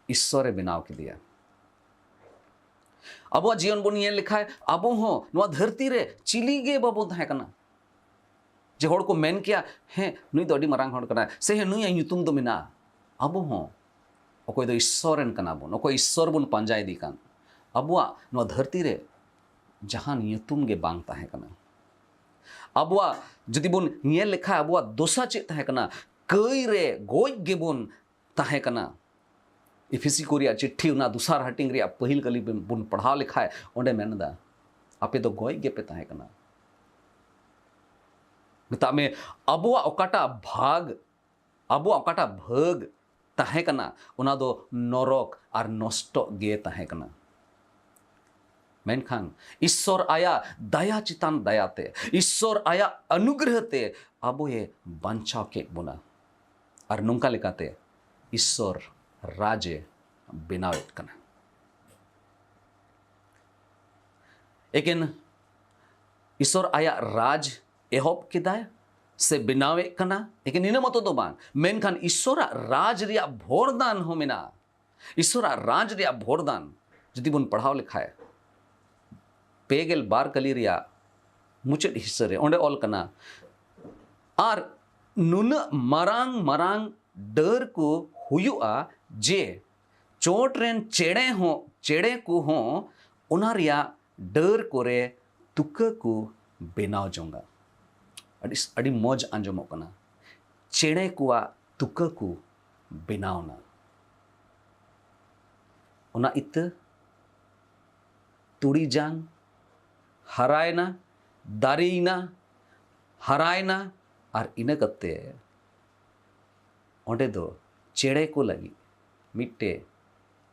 ᱤᱥᱚᱨᱮ ᱵᱮᱱᱟᱣ ᱠᱮᱫᱮᱭᱟ᱾ ᱟᱵᱚᱣᱟᱜ ᱡᱤᱭᱚᱱ ᱵᱚᱱ ᱧᱮᱞ ᱞᱮᱠᱷᱟᱡ, ᱟᱵᱚ ᱦᱚᱸ ᱱᱚᱣᱟ ᱫᱷᱟᱹᱨᱛᱤ ᱨᱮ ᱪᱤᱞᱤ ᱜᱮ ᱵᱟᱵᱚᱱ ᱛᱟᱦᱮᱸ ᱠᱟᱱᱟ᱾ ᱡᱮ ᱦᱚᱲ ᱠᱚ ᱢᱮᱱ ᱠᱮᱭᱟ, "ᱦᱮᱸ, ᱱᱩᱭ ᱫᱚ ᱟᱹᱰᱤ ᱢᱟᱨᱟᱝ ᱦᱚᱲ ᱠᱟᱱᱟᱭ, ᱥᱮ ᱦᱮᱸ, ᱱᱩᱭᱟᱜ ᱧᱩᱛᱩᱢ ᱫᱚ ᱢᱮᱱᱟᱜᱼᱟ᱾" ᱟᱵᱚ ᱦᱚᱸ ᱚᱠᱚᱭ ᱫᱚ ᱤᱥᱥᱚᱨ ᱨᱮᱱ ᱠᱟᱱᱟ ᱵᱚᱱ, ᱚᱠᱚᱭ ᱤᱥᱥᱚᱨ ᱵᱚᱱ ᱯᱟᱸᱡᱟᱭᱮᱫᱮ ᱠᱟᱱ, ᱟᱵᱚᱣᱟᱜ ᱱᱚᱣᱟ ᱫᱷᱟᱹᱨᱛᱤ ᱨᱮ ᱡᱟᱦᱟᱱ ᱧᱩᱛᱩᱢ ᱜᱮ ᱵᱟᱝ ᱛᱟᱦᱮᱸ ᱠᱟᱱᱟ᱾ ᱟᱵᱚᱣᱟᱜ ᱡᱩᱫᱤ ᱵᱚᱱ ᱧᱮᱞ ᱞᱮᱠᱷᱟᱡ, ᱟᱵᱚᱣᱟᱜ ᱫᱚᱥᱟ ᱪᱮᱫ ᱛᱟᱦᱮᱸ ᱠᱟᱱᱟ? ᱠᱟᱹᱭ ᱨᱮ ᱜᱚᱡ ᱜᱮᱵᱚᱱ ᱛᱟᱦᱮᱸ ᱠᱟᱱᱟ᱾ ᱤᱯᱷᱤᱥᱤ ᱠᱚ ᱨᱮᱭᱟᱜ ᱪᱤᱴᱷᱤ, ᱚᱱᱟ ᱫᱚᱥᱟᱨ ᱦᱟᱹᱴᱤᱧ ᱨᱮᱭᱟᱜ ᱯᱟᱹᱦᱤᱞ ᱠᱟᱹᱞᱤ ᱵᱚᱱ ᱯᱟᱲᱦᱟᱣ ᱞᱮᱠᱷᱟᱡ, ᱚᱸᱰᱮ ᱢᱮᱱ ᱮᱫᱟ, "ᱟᱯᱮ ᱫᱚ ᱜᱚᱡ ᱜᱮᱯᱮ ᱛᱟᱦᱮᱸ ᱠᱟᱱᱟ᱾" ᱢᱮᱛᱟᱜ ᱢᱮ, ᱟᱵᱚᱣᱟᱜ ᱚᱠᱟᱴᱟᱜ ᱵᱷᱟᱜᱽ, ᱟᱵᱚᱣᱟᱜ ᱚᱠᱟᱴᱟᱜ ᱵᱷᱟᱹᱜᱽ ᱛᱟᱦᱮᱸ ᱠᱟᱱᱟ, ᱚᱱᱟ ᱫᱚ ᱱᱚᱨᱚᱠ ᱟᱨ ᱱᱚᱥᱴᱚᱜ ᱜᱮ ᱛᱟᱦᱮᱸ ᱠᱟᱱᱟ᱾ ᱢᱮᱱᱠᱷᱟᱱ ᱤᱥᱥᱚᱨ ᱟᱭᱟᱜ ᱫᱟᱭᱟ ᱪᱮᱛᱟᱱ ᱫᱟᱭᱟᱛᱮ, ᱤᱥᱥᱚᱨ ᱟᱭᱟᱜ ᱚᱱᱩᱜᱨᱚᱦᱚ ᱛᱮ ᱟᱵᱚᱭᱮ ᱵᱟᱧᱪᱟᱣ ᱠᱮᱫ ᱵᱚᱱᱟ᱾ ᱟᱨ ᱱᱚᱝᱠᱟ ᱞᱮᱠᱟᱛᱮ ᱤᱥᱥᱚᱨ ᱨᱟᱡᱽ ᱮ ᱵᱮᱱᱟᱣᱮᱫ ᱠᱟᱱᱟ᱾ ᱮᱠᱮᱱ ᱤᱥᱥᱚᱨ ᱟᱭᱟᱜ ᱨᱟᱡᱽ ᱮᱦᱚᱵ ᱠᱮᱫᱟᱭ ᱥᱮ ᱵᱮᱱᱟᱣᱮᱫ ᱠᱟᱱᱟ, ᱮᱠᱮᱱ ᱱᱤᱱᱟᱹ ᱢᱚᱛᱚ ᱫᱚ ᱵᱟᱝ, ᱢᱮᱱᱠᱷᱟᱱ ᱤᱥᱥᱚᱨᱟᱜ ᱨᱟᱡᱽ ᱨᱮᱭᱟᱜ ᱵᱷᱚᱨᱫᱟᱱ ᱦᱚᱸ ᱢᱮᱱᱟᱜᱼᱟ᱾ ᱤᱥᱥᱚᱨᱟᱜ ᱨᱟᱡᱽ ᱨᱮᱭᱟᱜ ᱵᱷᱚᱨᱫᱟᱱ, ᱡᱩᱫᱤ ᱵᱚᱱ ᱯᱟᱲᱦᱟᱣ ᱞᱮᱠᱷᱟᱡ, ᱯᱮ ᱜᱮᱞ ᱵᱟᱨ ᱠᱟᱹᱞᱤ ᱨᱮᱭᱟᱜ ᱢᱩᱪᱟᱹᱫ ᱦᱤᱥᱥᱟᱹ ᱨᱮ ᱚᱸᱰᱮ ᱚᱞ ᱠᱟᱱᱟ, ᱟᱨ ᱱᱩᱱᱟᱹᱜ ᱢᱟᱨᱟᱝ ᱢᱟᱨᱟᱝ ᱰᱟᱹᱨ ᱠᱚ ᱦᱩᱭᱩᱜᱼᱟ ᱡᱮ ᱪᱚᱴ ᱨᱮᱱ ᱪᱮᱬᱮ ᱦᱚᱸ, ᱪᱮᱬᱮ ᱠᱚᱦᱚᱸ ᱚᱱᱟ ᱨᱮᱭᱟᱜ ᱰᱟᱹᱨ ᱠᱚᱨᱮ ᱛᱩᱠᱟᱹ ᱠᱚ ᱵᱮᱱᱟᱣ ᱡᱚᱝᱟ᱾ ᱟᱹᱰᱤ, ᱟᱹᱰᱤ ᱢᱚᱡᱽ ᱟᱸᱡᱚᱢᱚᱜ ᱠᱟᱱᱟ᱾ ᱪᱮᱬᱮ ᱠᱚᱣᱟᱜ ᱛᱩᱠᱟᱹ ᱠᱚ ᱵᱮᱱᱟᱣᱱᱟ᱾ ᱚᱱᱟ ᱤᱛᱟᱹ ᱛᱩᱲᱤ ᱡᱟᱝ ᱦᱟᱨᱟᱭᱮᱱᱟ, ᱫᱟᱨᱮᱭᱮᱱᱟ, ᱦᱟᱨᱟᱭᱮᱱᱟ, ᱟᱨ ᱤᱱᱟᱹ ᱠᱟᱛᱮ ᱚᱸᱰᱮ ᱫᱚ ᱪᱮᱬᱮ ᱠᱚ ᱞᱟᱹᱜᱤᱫ ᱢᱤᱫᱴᱮᱡ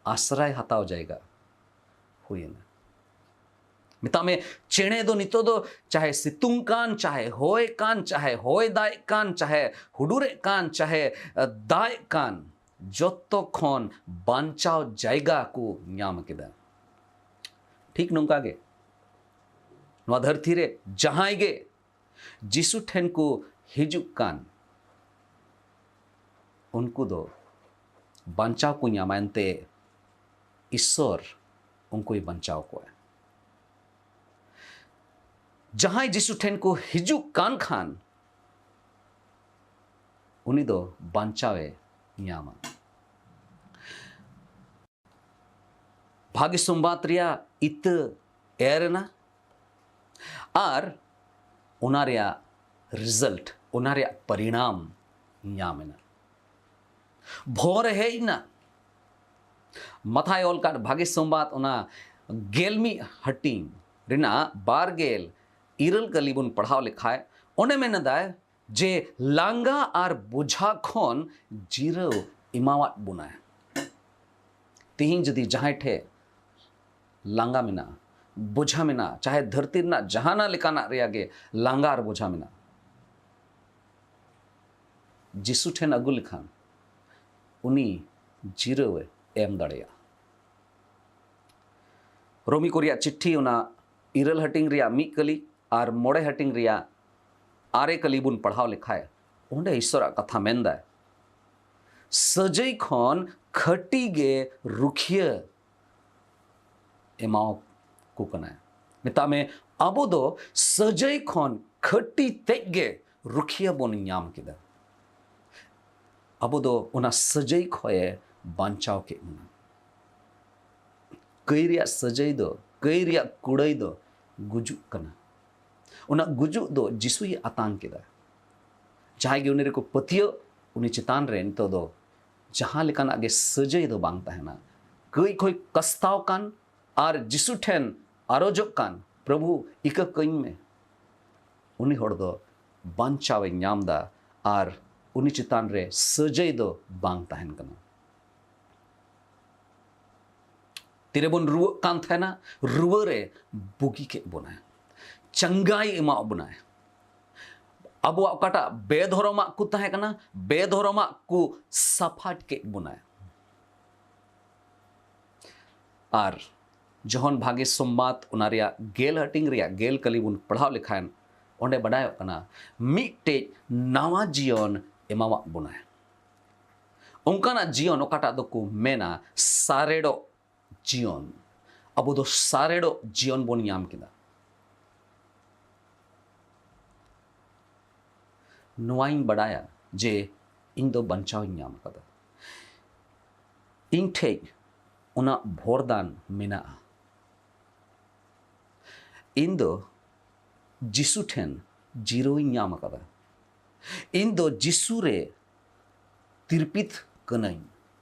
ᱟᱥᱨᱟᱭ ᱦᱟᱛᱟᱣ ᱡᱟᱭᱜᱟ ᱦᱩᱭᱮᱱᱟ᱾ ᱢᱮᱛᱟᱜ ᱢᱮ, ᱪᱮᱬᱮ ᱫᱚ ᱱᱤᱛᱚᱜ ᱫᱚ ᱪᱟᱦᱮ ᱥᱤᱛᱩᱝ ᱠᱟᱱ, ᱪᱟᱦᱮ ᱦᱚᱭ ᱠᱟᱱ, ᱪᱟᱦᱮ ᱦᱚᱭ ᱫᱟᱜ ᱠᱟᱱ, ᱪᱟᱦᱮ ᱦᱩᱰᱩᱨᱮᱫ ᱠᱟᱱ, ᱪᱟᱦᱮ, ᱮ, ᱫᱟᱜ ᱠᱟᱱ, ᱡᱚᱛᱚ ᱠᱷᱚᱱ ᱵᱟᱧᱪᱟᱣ ᱡᱟᱭᱜᱟ ᱠᱚ ᱧᱟᱢ ᱠᱮᱫᱟ᱾ ᱴᱷᱤᱠ ᱱᱚᱝᱠᱟ ᱜᱮ ᱱᱚᱣᱟ ᱫᱷᱟᱹᱨᱛᱤ ᱨᱮ ᱡᱟᱦᱟᱸᱭ ᱜᱮ ᱡᱤᱥᱩ ᱴᱷᱮᱱ ᱠᱚ ᱦᱤᱡᱩᱜ ᱠᱟᱱ, ᱩᱱᱠᱩ ᱫᱚ ᱵᱟᱧᱪᱟᱣ ᱠᱚ ᱧᱟᱢᱟ, ᱮᱱᱛᱮ ᱤᱥᱥᱚᱨ ᱩᱱᱠᱩᱭ ᱵᱟᱧᱪᱟᱣ ᱠᱚᱣᱟ᱾ ᱡᱟᱦᱟᱸᱭ ᱡᱤᱥᱩ ᱴᱷᱮᱱ ᱠᱚ ᱦᱤᱡᱩᱜ ᱠᱟᱱ ᱠᱷᱟᱱ, ᱩᱱᱤ ᱫᱚ ᱵᱟᱧᱪᱟᱣᱮ ᱧᱟᱢᱟ᱾ ᱵᱷᱟᱜᱮ ᱥᱚᱢᱵᱟᱫ ᱨᱮᱭᱟᱜ ᱤᱛᱟᱹ ᱮᱨ ᱮᱱᱟ ᱟᱨ ᱚᱱᱟ ᱨᱮᱭᱟᱜ ᱨᱤᱡᱟᱞᱴ, ᱚᱱᱟ ᱨᱮᱭᱟᱜ ᱯᱚᱨᱤᱱᱟᱢ ᱧᱟᱢ ᱮᱱᱟ᱾ ᱵᱷᱳᱨ ᱦᱮᱡ ᱮᱱᱟ᱾ ᱢᱟᱛᱷᱟᱭ ᱚᱞ ᱠᱟᱫ ᱵᱷᱟᱜᱮ ᱥᱚᱢᱵᱟᱫ ᱚᱱᱟ ᱜᱮᱞ ᱢᱤᱫ ᱦᱟᱹᱴᱤᱧ ᱨᱮᱱᱟᱜ ᱵᱟᱨ ᱜᱮᱞ ᱤᱨᱟᱹᱞ ᱠᱟᱹᱞᱤ ᱵᱚᱱ ᱯᱟᱲᱦᱟᱣ ᱞᱮᱠᱷᱟᱡ, ᱚᱸᱰᱮ ᱢᱮᱱ ᱮᱫᱟᱭ ᱡᱮ ᱞᱟᱸᱜᱟ ᱟᱨ ᱵᱳᱡᱷᱟ ᱠᱷᱚᱱ ᱡᱤᱨᱟᱹᱣ ᱮᱢᱟᱣᱟᱫ ᱵᱚᱱᱟᱭ᱾ ᱛᱤᱦᱤᱧ ᱡᱩᱫᱤ ᱡᱟᱦᱟᱸᱭ ᱴᱷᱮᱡ ᱞᱟᱸᱜᱟ ᱢᱮᱱᱟᱜᱼᱟ, ᱵᱳᱡᱷᱟ ᱢᱮᱱᱟᱜᱼᱟ, ᱪᱟᱦᱮ ᱫᱷᱟᱹᱨᱛᱤ ᱨᱮᱱᱟᱜ ᱡᱟᱦᱟᱱᱟᱜ ᱞᱮᱠᱟᱱᱟᱜ ᱨᱮᱭᱟᱜ ᱜᱮ ᱞᱟᱸᱜᱟ ᱟᱨ ᱵᱳᱡᱷᱟ ᱢᱮᱱᱟᱜᱼᱟ, ᱡᱤᱥᱩ ᱴᱷᱮᱱ ᱟᱹᱜᱩ ᱞᱮᱠᱷᱟᱱ ᱩᱱᱤ ᱡᱤᱨᱟᱹᱣ ᱮ ᱮᱢ ᱫᱟᱲᱮᱭᱟᱜᱼᱟ᱾ ᱨᱳᱢᱤ ᱠᱚ ᱨᱮᱭᱟᱜ ᱪᱤᱴᱷᱤ ᱚᱱᱟ ᱤᱨᱟᱹᱞ ᱦᱟᱹᱴᱤᱧ ᱨᱮᱭᱟᱜ ᱢᱤᱫ ᱠᱟᱹᱞᱤ ᱟᱨ ᱢᱚᱬᱮ ᱦᱟᱹᱴᱤᱧ ᱨᱮᱭᱟᱜ ᱟᱨᱮ ᱠᱟᱹᱞᱤ ᱵᱚᱱ ᱯᱟᱲᱦᱟᱣ ᱞᱮᱠᱷᱟᱡ, ᱚᱸᱰᱮ ᱤᱥᱚᱨᱟᱜ ᱠᱟᱛᱷᱟ ᱢᱮᱱᱫᱟᱭ, ᱥᱟᱹᱡᱟᱹᱭ ᱠᱷᱚᱱ ᱠᱷᱟᱹᱴᱤ ᱜᱮ ᱨᱩᱠᱷᱤᱭᱟᱹ ᱮᱢᱟᱣᱟᱠᱚ ᱠᱟᱱᱟᱭ᱾ ᱢᱮᱛᱟᱜ ᱢᱮ, ᱟᱵᱚ ᱫᱚ ᱥᱟᱹᱡᱟᱹᱭ ᱠᱷᱚᱱ ᱠᱷᱟᱹᱴᱤ ᱛᱮᱫ ᱜᱮ ᱨᱩᱠᱷᱤᱭᱟᱹ ᱵᱚᱱ ᱧᱟᱢ ᱠᱮᱫᱟ᱾ ᱟᱵᱚ ᱫᱚ ᱚᱱᱟ ᱥᱟᱹᱡᱟᱹᱭ ᱠᱷᱚᱱᱮ ᱵᱟᱧᱪᱟᱣ ᱠᱮᱫ ᱵᱚᱱᱟ᱾ ᱠᱟᱹᱭ ᱨᱮᱭᱟᱜ ᱥᱟᱹᱡᱟᱹᱭ ᱫᱚ, ᱠᱟᱹᱭ ᱨᱮᱭᱟᱜ ᱠᱩᱲᱟᱹᱭ ᱫᱚ ᱜᱩᱡᱩᱜ ᱠᱟᱱᱟ᱾ ᱚᱱᱟ ᱜᱩᱡᱩᱜ ᱫᱚ ᱡᱤᱥᱩᱭ ᱟᱛᱟᱝ ᱠᱮᱫᱟ᱾ ᱡᱟᱦᱟᱸᱭ ᱜᱮ ᱩᱱᱤ ᱨᱮᱠᱚ ᱯᱟᱹᱛᱭᱟᱹᱜ, ᱩᱱᱤ ᱪᱮᱛᱟᱱ ᱨᱮ ᱱᱤᱛᱚᱜ ᱫᱚ ᱡᱟᱦᱟᱸ ᱞᱮᱠᱟᱱᱟᱜ ᱜᱮ ᱥᱟᱹᱡᱟᱹᱭ ᱫᱚ ᱵᱟᱝ ᱛᱟᱦᱮᱱᱟ᱾ ᱠᱟᱹᱭ ᱠᱷᱚᱱ ᱠᱟᱥᱛᱟᱣ ᱠᱟᱱ ᱟᱨ ᱡᱤᱥᱩ ᱴᱷᱮᱱ ᱟᱨᱚᱡᱚᱜ ᱠᱟᱱ, "ᱯᱨᱚᱵᱷᱩ, ᱤᱠᱟᱹ ᱠᱟᱹᱧ ᱢᱮ", ᱩᱱᱤ ᱦᱚᱲ ᱫᱚ ᱵᱟᱧᱪᱟᱣᱮ ᱧᱟᱢ ᱮᱫᱟ ᱟᱨ ᱩᱱᱤ ᱪᱮᱛᱟᱱ ᱨᱮ ᱥᱟᱹᱡᱟᱹᱭ ᱫᱚ ᱵᱟᱝ ᱛᱟᱦᱮᱱ ᱠᱟᱱᱟ᱾ ᱛᱤᱨᱮᱵᱚᱱ ᱨᱩᱣᱟᱹᱜ ᱠᱟᱱ ᱛᱟᱦᱮᱱᱟ, ᱨᱩᱣᱟᱹ ᱨᱮ ᱵᱩᱜᱤ ᱠᱮᱫ ᱵᱚᱱᱟᱭ, ᱪᱟᱸᱜᱟᱭ ᱮᱢᱟᱣᱟᱫ ᱵᱚᱱᱟᱭ᱾ ᱟᱵᱚᱣᱟᱜ ᱚᱠᱟᱴᱟᱜ ᱵᱮᱫᱷᱚᱨᱚᱢᱟᱜ ᱠᱚ ᱛᱟᱦᱮᱸ ᱠᱟᱱᱟ, ᱵᱮᱫᱷᱚᱨᱚᱢᱟᱜ ᱠᱚ ᱥᱟᱯᱷᱟ ᱠᱮᱫ ᱵᱚᱱᱟᱭ᱾ ᱟᱨ ᱡᱚᱦᱚᱱ ᱵᱷᱟᱜᱮ ᱥᱚᱢᱵᱟᱫ, ᱚᱱᱟ ᱨᱮᱭᱟᱜ ᱜᱮᱞ ᱦᱟᱹᱴᱤᱧ ᱨᱮᱭᱟᱜ ᱜᱮᱞ ᱠᱟᱹᱞᱤ ᱵᱚᱱ ᱯᱟᱲᱦᱟᱣ ᱞᱮᱠᱷᱟᱱ, ᱚᱸᱰᱮ ᱵᱟᱰᱟᱭᱚᱜ ᱠᱟᱱᱟ, ᱢᱤᱫᱴᱮᱡ ᱱᱟᱣᱟ ᱡᱤᱭᱚᱱ ᱮᱢᱟᱣᱟᱫ ᱵᱚᱱᱟᱭ᱾ ᱚᱱᱠᱟᱱᱟᱜ ᱡᱤᱭᱚᱱ ᱚᱠᱟᱴᱟᱜ ᱫᱚᱠᱚ ᱢᱮᱱᱟ ᱥᱟᱨᱮᱲᱚᱜ ᱡᱤᱭᱚᱱ᱾ ᱟᱵᱚ ᱫᱚ ᱥᱟᱨᱮᱲᱚᱜ ᱡᱤᱭᱚᱱ ᱵᱚᱱ ᱧᱟᱢ ᱠᱮᱫᱟ᱾ ᱱᱚᱣᱟᱧ ᱵᱟᱰᱟᱭᱟ ᱡᱮ ᱤᱧ ᱫᱚ ᱵᱟᱧᱪᱟᱣ ᱤᱧ ᱧᱟᱢ ᱟᱠᱟᱫᱟ᱾ ᱤᱧ ᱴᱷᱮᱡ ᱚᱱᱟ ᱵᱷᱚᱨᱫᱟᱱ ᱢᱮᱱᱟᱜᱼᱟ᱾ ᱤᱧ ᱫᱚ ᱡᱤᱥᱩ ᱴᱷᱮᱱ ᱡᱤᱨᱟᱹᱣ ᱤᱧ ᱧᱟᱢ ᱟᱠᱟᱫᱟ᱾ ᱤᱧ ᱫᱚ ᱡᱤᱥᱩ ᱨᱮ ᱛᱤᱨᱯᱤᱛ ᱠᱟᱹᱱᱟᱹᱧ,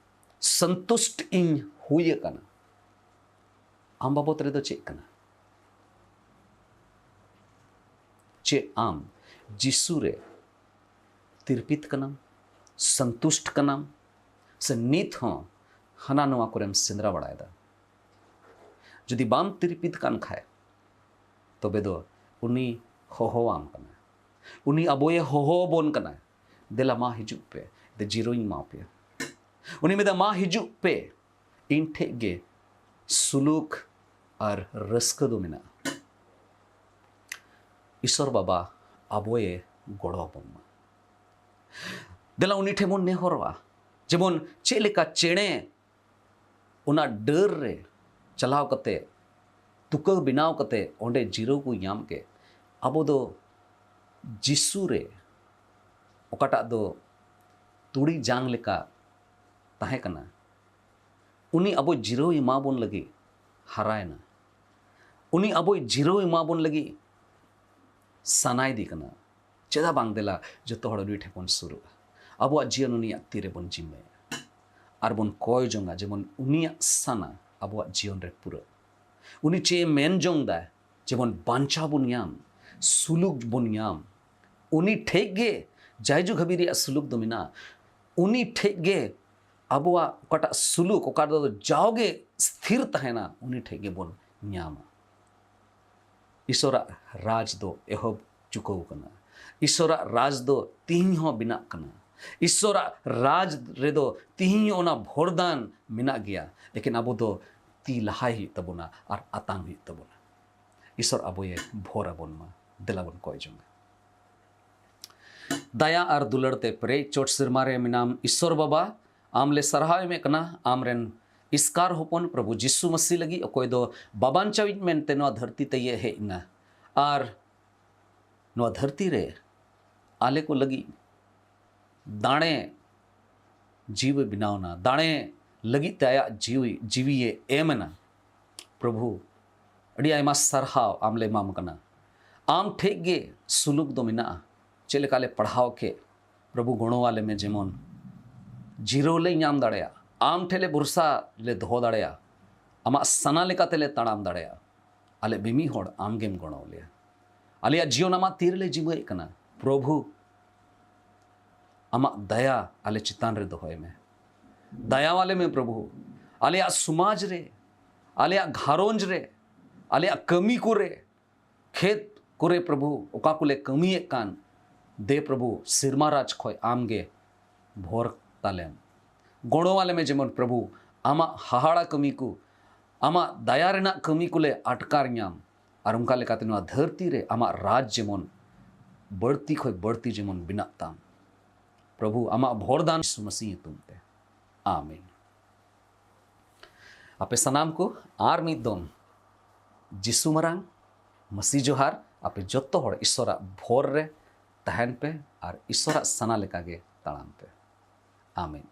ᱥᱚᱱᱛᱩᱥᱴ ᱤᱧ ᱦᱩᱭ ᱟᱠᱟᱱᱟ᱾ ᱟᱢ ᱵᱟᱵᱚᱛ ᱨᱮᱫᱚ ᱪᱮᱫ ᱠᱟᱱᱟ? ᱪᱮᱫ ᱟᱢ ᱡᱤᱥᱩ ᱨᱮ ᱛᱤᱨᱯᱤᱛ ᱠᱟᱱᱟᱢ, ᱥᱚᱱᱛᱩᱥᱴ ᱠᱟᱱᱟᱢ, ᱥᱮ ᱱᱤᱛ ᱦᱚᱸ ᱦᱟᱱᱟ ᱱᱚᱣᱟ ᱠᱚᱨᱮᱢ ᱥᱮᱸᱫᱽᱨᱟ ᱵᱟᱲᱟᱭᱮᱫᱟ? ᱡᱩᱫᱤ ᱵᱟᱢ ᱛᱤᱨᱯᱤᱛ ᱠᱟᱱ ᱠᱷᱟᱡ, ᱛᱚᱵᱮ ᱫᱚ ᱩᱱᱤ ᱦᱚᱦᱚᱣᱟᱢ ᱠᱟᱱᱟ᱾ ᱩᱱᱤ ᱟᱵᱚᱭᱮ ᱦᱚᱦᱚᱣᱟᱵᱚᱱ ᱠᱟᱱᱟ, "ᱫᱮᱞᱟ ᱢᱟ ᱦᱤᱡᱩᱜ ᱯᱮ, ᱫᱮ ᱡᱤᱨᱟᱹᱣ ᱤᱧ ᱮᱢᱟ ᱯᱮᱭᱟ᱾" ᱩᱱᱤ ᱢᱮᱱᱫᱟ, "ᱢᱟ ᱦᱤᱡᱩᱜ ᱯᱮ, ᱤᱧ ᱴᱷᱮᱡ ᱜᱮ ᱥᱩᱞᱩᱠ ᱟᱨ ᱨᱟᱹᱥᱠᱟᱹ ᱫᱚ ᱢᱮᱱᱟᱜᱼᱟ᱾" ᱤᱥᱚᱨ ᱵᱟᱵᱟ ᱟᱵᱚᱭᱮ ᱜᱚᱲᱚ ᱟᱵᱚᱱ ᱢᱟ᱾ ᱫᱮᱞᱟ ᱩᱱᱤ ᱴᱷᱮᱱ ᱵᱚᱱ ᱱᱮᱦᱚᱨᱚᱜᱼᱟ, ᱡᱮᱢᱚᱱ ᱪᱮᱫ ᱞᱮᱠᱟ ᱪᱮᱬᱮ ᱚᱱᱟ ᱰᱟᱹᱨ ᱨᱮ ᱪᱟᱞᱟᱣ ᱠᱟᱛᱮ ᱛᱩᱠᱟᱹ ᱵᱮᱱᱟᱣ ᱠᱟᱛᱮ ᱚᱸᱰᱮ ᱡᱤᱨᱟᱹᱣ ᱠᱚ ᱧᱟᱢ ᱠᱮᱫ, ᱟᱵᱚ ᱫᱚ ᱡᱤᱥᱩ ᱨᱮ, ᱚᱠᱟᱴᱟᱜ ᱫᱚ ᱛᱩᱲᱤ ᱡᱟᱝ ᱞᱮᱠᱟ ᱛᱟᱦᱮᱸ ᱠᱟᱱᱟ, ᱩᱱᱤ ᱟᱵᱚ ᱡᱤᱨᱟᱹᱣ ᱮᱢᱟ ᱵᱚᱱ ᱞᱟᱹᱜᱤᱫ ᱦᱟᱨᱟᱭᱮᱱᱟ᱾ ᱩᱱᱤ ᱟᱵᱚ ᱡᱤᱨᱟᱹᱣ ᱮᱢᱟ ᱵᱚᱱ ᱞᱟᱹᱜᱤᱫ ᱥᱟᱱᱟᱭᱮᱫᱮ ᱠᱟᱱᱟ᱾ ᱪᱮᱫᱟᱜ ᱵᱟᱝ, ᱫᱮᱞᱟ ᱡᱚᱛᱚ ᱦᱚᱲ ᱩᱱᱤ ᱴᱷᱮᱱ ᱵᱚᱱ ᱥᱩᱨᱩᱜᱼᱟ, ᱟᱵᱚᱣᱟᱜ ᱡᱤᱭᱚᱱ ᱩᱱᱤᱭᱟᱜ ᱛᱤ ᱨᱮᱵᱚᱱ ᱡᱤᱢᱟᱹᱭᱟ ᱟᱨ ᱵᱚᱱ ᱠᱚᱭ ᱡᱚᱝᱟ ᱡᱮᱢᱚᱱ ᱩᱱᱤᱭᱟᱜ ᱥᱟᱱᱟ ᱟᱵᱚᱣᱟᱜ ᱡᱤᱭᱚᱱ ᱨᱮ ᱯᱩᱨᱟᱹᱜ᱾ ᱩᱱᱤ ᱪᱮᱫ ᱮ ᱢᱮᱱ ᱡᱚᱝ ᱫᱟ, ᱡᱮᱢᱚᱱ ᱵᱟᱧᱪᱟᱣ ᱵᱚᱱ ᱧᱟᱢ, ᱥᱩᱞᱩᱠ ᱵᱚᱱ ᱧᱟᱢ᱾ ᱩᱱᱤ ᱴᱷᱮᱡ ᱜᱮ ᱡᱟᱭᱡᱩᱜᱽ ᱦᱟᱹᱵᱤᱡ ᱨᱮᱭᱟᱜ ᱥᱩᱞᱩᱠ ᱫᱚ ᱢᱮᱱᱟᱜᱼᱟ᱾ ᱩᱱᱤ ᱴᱷᱮᱡ ᱜᱮ ᱟᱵᱚᱣᱟᱜ ᱚᱠᱟᱴᱟᱜ ᱥᱩᱞᱩᱠ, ᱚᱠᱟ ᱫᱚ ᱡᱟᱣᱜᱮ ᱛᱷᱤᱨ ᱛᱟᱦᱮᱱᱟ, ᱩᱱᱤ ᱴᱷᱮᱡ ᱜᱮᱵᱚᱱ ᱧᱟᱢᱟ᱾ ᱤᱥᱚᱨᱟᱜ ᱨᱟᱡᱽ ᱫᱚ ᱮᱦᱚᱵ ᱪᱩᱠᱟᱹᱣ ᱠᱟᱱᱟ᱾ ᱤᱥᱚᱨᱟᱜ ᱨᱟᱡᱽ ᱫᱚ ᱛᱤᱦᱤᱧ ᱦᱚᱸ ᱵᱮᱱᱟᱜ ᱠᱟᱱᱟ᱾ ᱤᱥᱚᱨᱟᱜ ᱨᱟᱡᱽ ᱨᱮᱫᱚ ᱛᱤᱦᱤᱧ ᱦᱚᱸ ᱚᱱᱟ ᱵᱷᱚᱨᱫᱟᱱ ᱢᱮᱱᱟᱜ ᱜᱮᱭᱟ, ᱞᱮᱠᱤᱱ ᱟᱵᱚ ᱫᱚ ᱛᱤ ᱞᱟᱦᱟᱭ ᱦᱩᱭᱩᱜ ᱛᱟᱵᱚᱱᱟ ᱟᱨ ᱟᱛᱟᱝ ᱦᱩᱭᱩᱜ ᱛᱟᱵᱚᱱᱟ᱾ ᱤᱥᱚᱨ ᱟᱵᱚᱭᱮ ᱵᱷᱚᱨ ᱟᱵᱚᱱ ᱢᱟ᱾ ᱫᱮᱞᱟ ᱵᱚᱱ ᱠᱚᱭ ᱡᱚᱝᱟ᱾ ᱫᱟᱭᱟ ᱟᱨ ᱫᱩᱞᱟᱹᱲ ᱛᱮ ᱯᱮᱨᱮᱡ ᱪᱚᱴ ᱥᱮᱨᱢᱟ ᱨᱮ ᱢᱮᱱᱟᱢ ᱤᱥᱚᱨ ᱵᱟᱵᱟ, ᱟᱢ ᱞᱮ ᱥᱟᱨᱦᱟᱣ ᱮᱢᱮᱫ ᱠᱟᱱᱟ, ᱟᱢ ᱨᱮᱱ ᱤᱥᱠᱟᱨ ᱦᱚᱯᱚᱱ ᱯᱨᱚᱵᱷᱩ ᱡᱤᱥᱩ ᱢᱟᱹᱥᱤ ᱞᱟᱹᱜᱤᱫ, ᱚᱠᱚᱭ ᱫᱚ ᱵᱟᱵᱟᱧᱪᱟᱣᱤᱡ ᱢᱮᱱᱛᱮ ᱱᱚᱣᱟ ᱫᱷᱟᱹᱨᱛᱤ ᱛᱮᱭᱮ ᱦᱮᱡ ᱮᱱᱟ ᱟᱨ ᱱᱚᱣᱟ ᱫᱷᱟᱹᱨᱛᱤ ᱨᱮ ᱟᱞᱮ ᱠᱚ ᱞᱟᱹᱜᱤᱫ ᱫᱟᱲᱮ ᱡᱤᱣᱤ ᱵᱮᱱᱟᱣ ᱮᱱᱟ, ᱫᱟᱲᱮ ᱞᱟᱹᱜᱤᱫ ᱛᱮ ᱟᱭᱟᱜ ᱡᱤᱣᱤ, ᱡᱤᱣᱤᱭᱮ ᱮᱢ ᱮᱱᱟ᱾ ᱯᱨᱚᱵᱷᱩ, ᱟᱹᱰᱤ ᱟᱭᱢᱟ ᱥᱟᱨᱦᱟᱣ ᱟᱢ ᱞᱮ ᱮᱢᱟᱢ ᱠᱟᱱᱟ᱾ ᱟᱢ ᱴᱷᱮᱡ ᱜᱮ ᱥᱩᱞᱩᱠ ᱫᱚ ᱢᱮᱱᱟᱜᱼᱟ᱾ ᱪᱮᱫ ᱞᱮᱠᱟ ᱞᱮ ᱯᱟᱲᱦᱟᱣ ᱠᱮᱫ, ᱯᱨᱚᱵᱷᱩ ᱜᱚᱲᱚ ᱟᱞᱮ ᱢᱮ, ᱡᱮᱢᱚᱱ ᱡᱤᱨᱟᱹᱣ ᱞᱮ ᱧᱟᱢ ᱫᱟᱲᱮᱭᱟᱜ, ᱟᱢ ᱴᱷᱮᱡ ᱞᱮ ᱵᱷᱚᱨᱥᱟ ᱞᱮ ᱫᱚᱦᱚ ᱫᱟᱲᱮᱭᱟᱜ, ᱟᱢᱟᱜ ᱥᱟᱱᱟ ᱞᱮᱠᱟᱛᱮ ᱞᱮ ᱛᱟᱲᱟᱢ ᱫᱟᱲᱮᱭᱟᱜ᱾ ᱟᱞᱮ ᱢᱤᱢᱤᱫ ᱦᱚᱲ ᱟᱢ ᱜᱮᱢ ᱜᱚᱲᱚ ᱞᱮᱭᱟ᱾ ᱟᱞᱮᱭᱟᱜ ᱡᱤᱭᱚᱱ ᱟᱢᱟᱜ ᱛᱤ ᱨᱮᱞᱮ ᱡᱤᱢᱟᱹᱭᱮᱫ ᱠᱟᱱᱟ᱾ ᱯᱨᱚᱵᱷᱩ, ᱟᱢᱟᱜ ᱫᱟᱭᱟ ᱟᱞᱮ ᱪᱮᱛᱟᱱ ᱨᱮ ᱫᱚᱦᱚᱭ ᱢᱮ᱾ ᱫᱟᱭᱟᱣᱟᱞᱮ ᱢᱮ ᱯᱨᱚᱵᱷᱩ᱾ ᱟᱞᱮᱭᱟᱜ ᱥᱚᱢᱟᱡᱽ ᱨᱮ, ᱟᱞᱮᱭᱟᱜ ᱜᱷᱟᱨᱚᱸᱡᱽ ᱨᱮ, ᱟᱞᱮᱭᱟᱜ ᱠᱟᱹᱢᱤ ᱠᱚᱨᱮ, ᱠᱷᱮᱛ ᱠᱚᱨᱮ ᱯᱨᱚᱵᱷᱩ, ᱚᱠᱟ ᱠᱚᱞᱮ ᱠᱟᱹᱢᱤᱭᱮᱫ ᱠᱟᱱ, ᱫᱮ ᱯᱨᱚᱵᱷᱩ, ᱥᱮᱨᱢᱟ ᱨᱟᱡᱽ ᱠᱷᱚᱡ ᱟᱢ ᱜᱮ ᱵᱷᱚᱨ ᱛᱟᱞᱮᱢ᱾ ᱜᱚᱲᱚᱣᱟᱞᱮ ᱢᱮ ᱡᱮᱢᱚᱱ ᱯᱨᱚᱵᱷᱩ, ᱟᱢᱟᱜ ᱦᱟᱦᱟᱲᱟ ᱠᱟᱹᱢᱤ ᱠᱚ, ᱟᱢᱟᱜ ᱫᱟᱭᱟ ᱨᱮᱱᱟᱜ ᱠᱟᱹᱢᱤ ᱠᱚᱞᱮ ᱟᱴᱠᱟᱨ ᱧᱟᱢ, ᱟᱨ ᱚᱱᱠᱟ ᱞᱮᱠᱟᱛᱮ ᱱᱚᱣᱟ ᱫᱷᱟᱹᱨᱛᱤ ᱨᱮ ᱟᱢᱟᱜ ᱨᱟᱡᱽ ᱡᱮᱢᱚᱱ ᱵᱟᱹᱲᱛᱤ ᱠᱷᱚᱡ ᱵᱟᱹᱲᱛᱤ ᱡᱮᱢᱚᱱ ᱵᱮᱱᱟᱜ ᱛᱟᱢ᱾ ᱯᱨᱚᱵᱷᱩ, ᱟᱢᱟᱜ ᱵᱷᱚᱨᱫᱟᱱ ᱡᱤᱥᱩ ᱢᱟᱹᱥᱤ ᱧᱩᱛᱩᱢ ᱛᱮ, ᱟᱢᱮᱱ᱾ ᱟᱯᱮ ᱥᱟᱱᱟᱢ ᱠᱚ ᱟᱨ ᱢᱤᱫ ᱫᱚᱢ ᱡᱤᱥᱩ ᱢᱟᱨᱟᱝ, ᱢᱟᱹᱥᱤ ᱡᱚᱦᱟᱨ᱾ ᱟᱯᱮ ᱡᱚᱛᱚ ᱦᱚᱲ ᱤᱥᱚᱨᱟᱜ ᱵᱷᱚᱨ ᱨᱮ ᱛᱟᱦᱮᱱ ᱯᱮ ᱟᱨ ᱤᱥᱚᱨᱟᱜ ᱥᱟᱱᱟ ᱞᱮᱠᱟᱜᱮ ᱛᱟᱲᱟᱢ ᱯᱮ᱾ ᱟᱢᱮᱱ᱾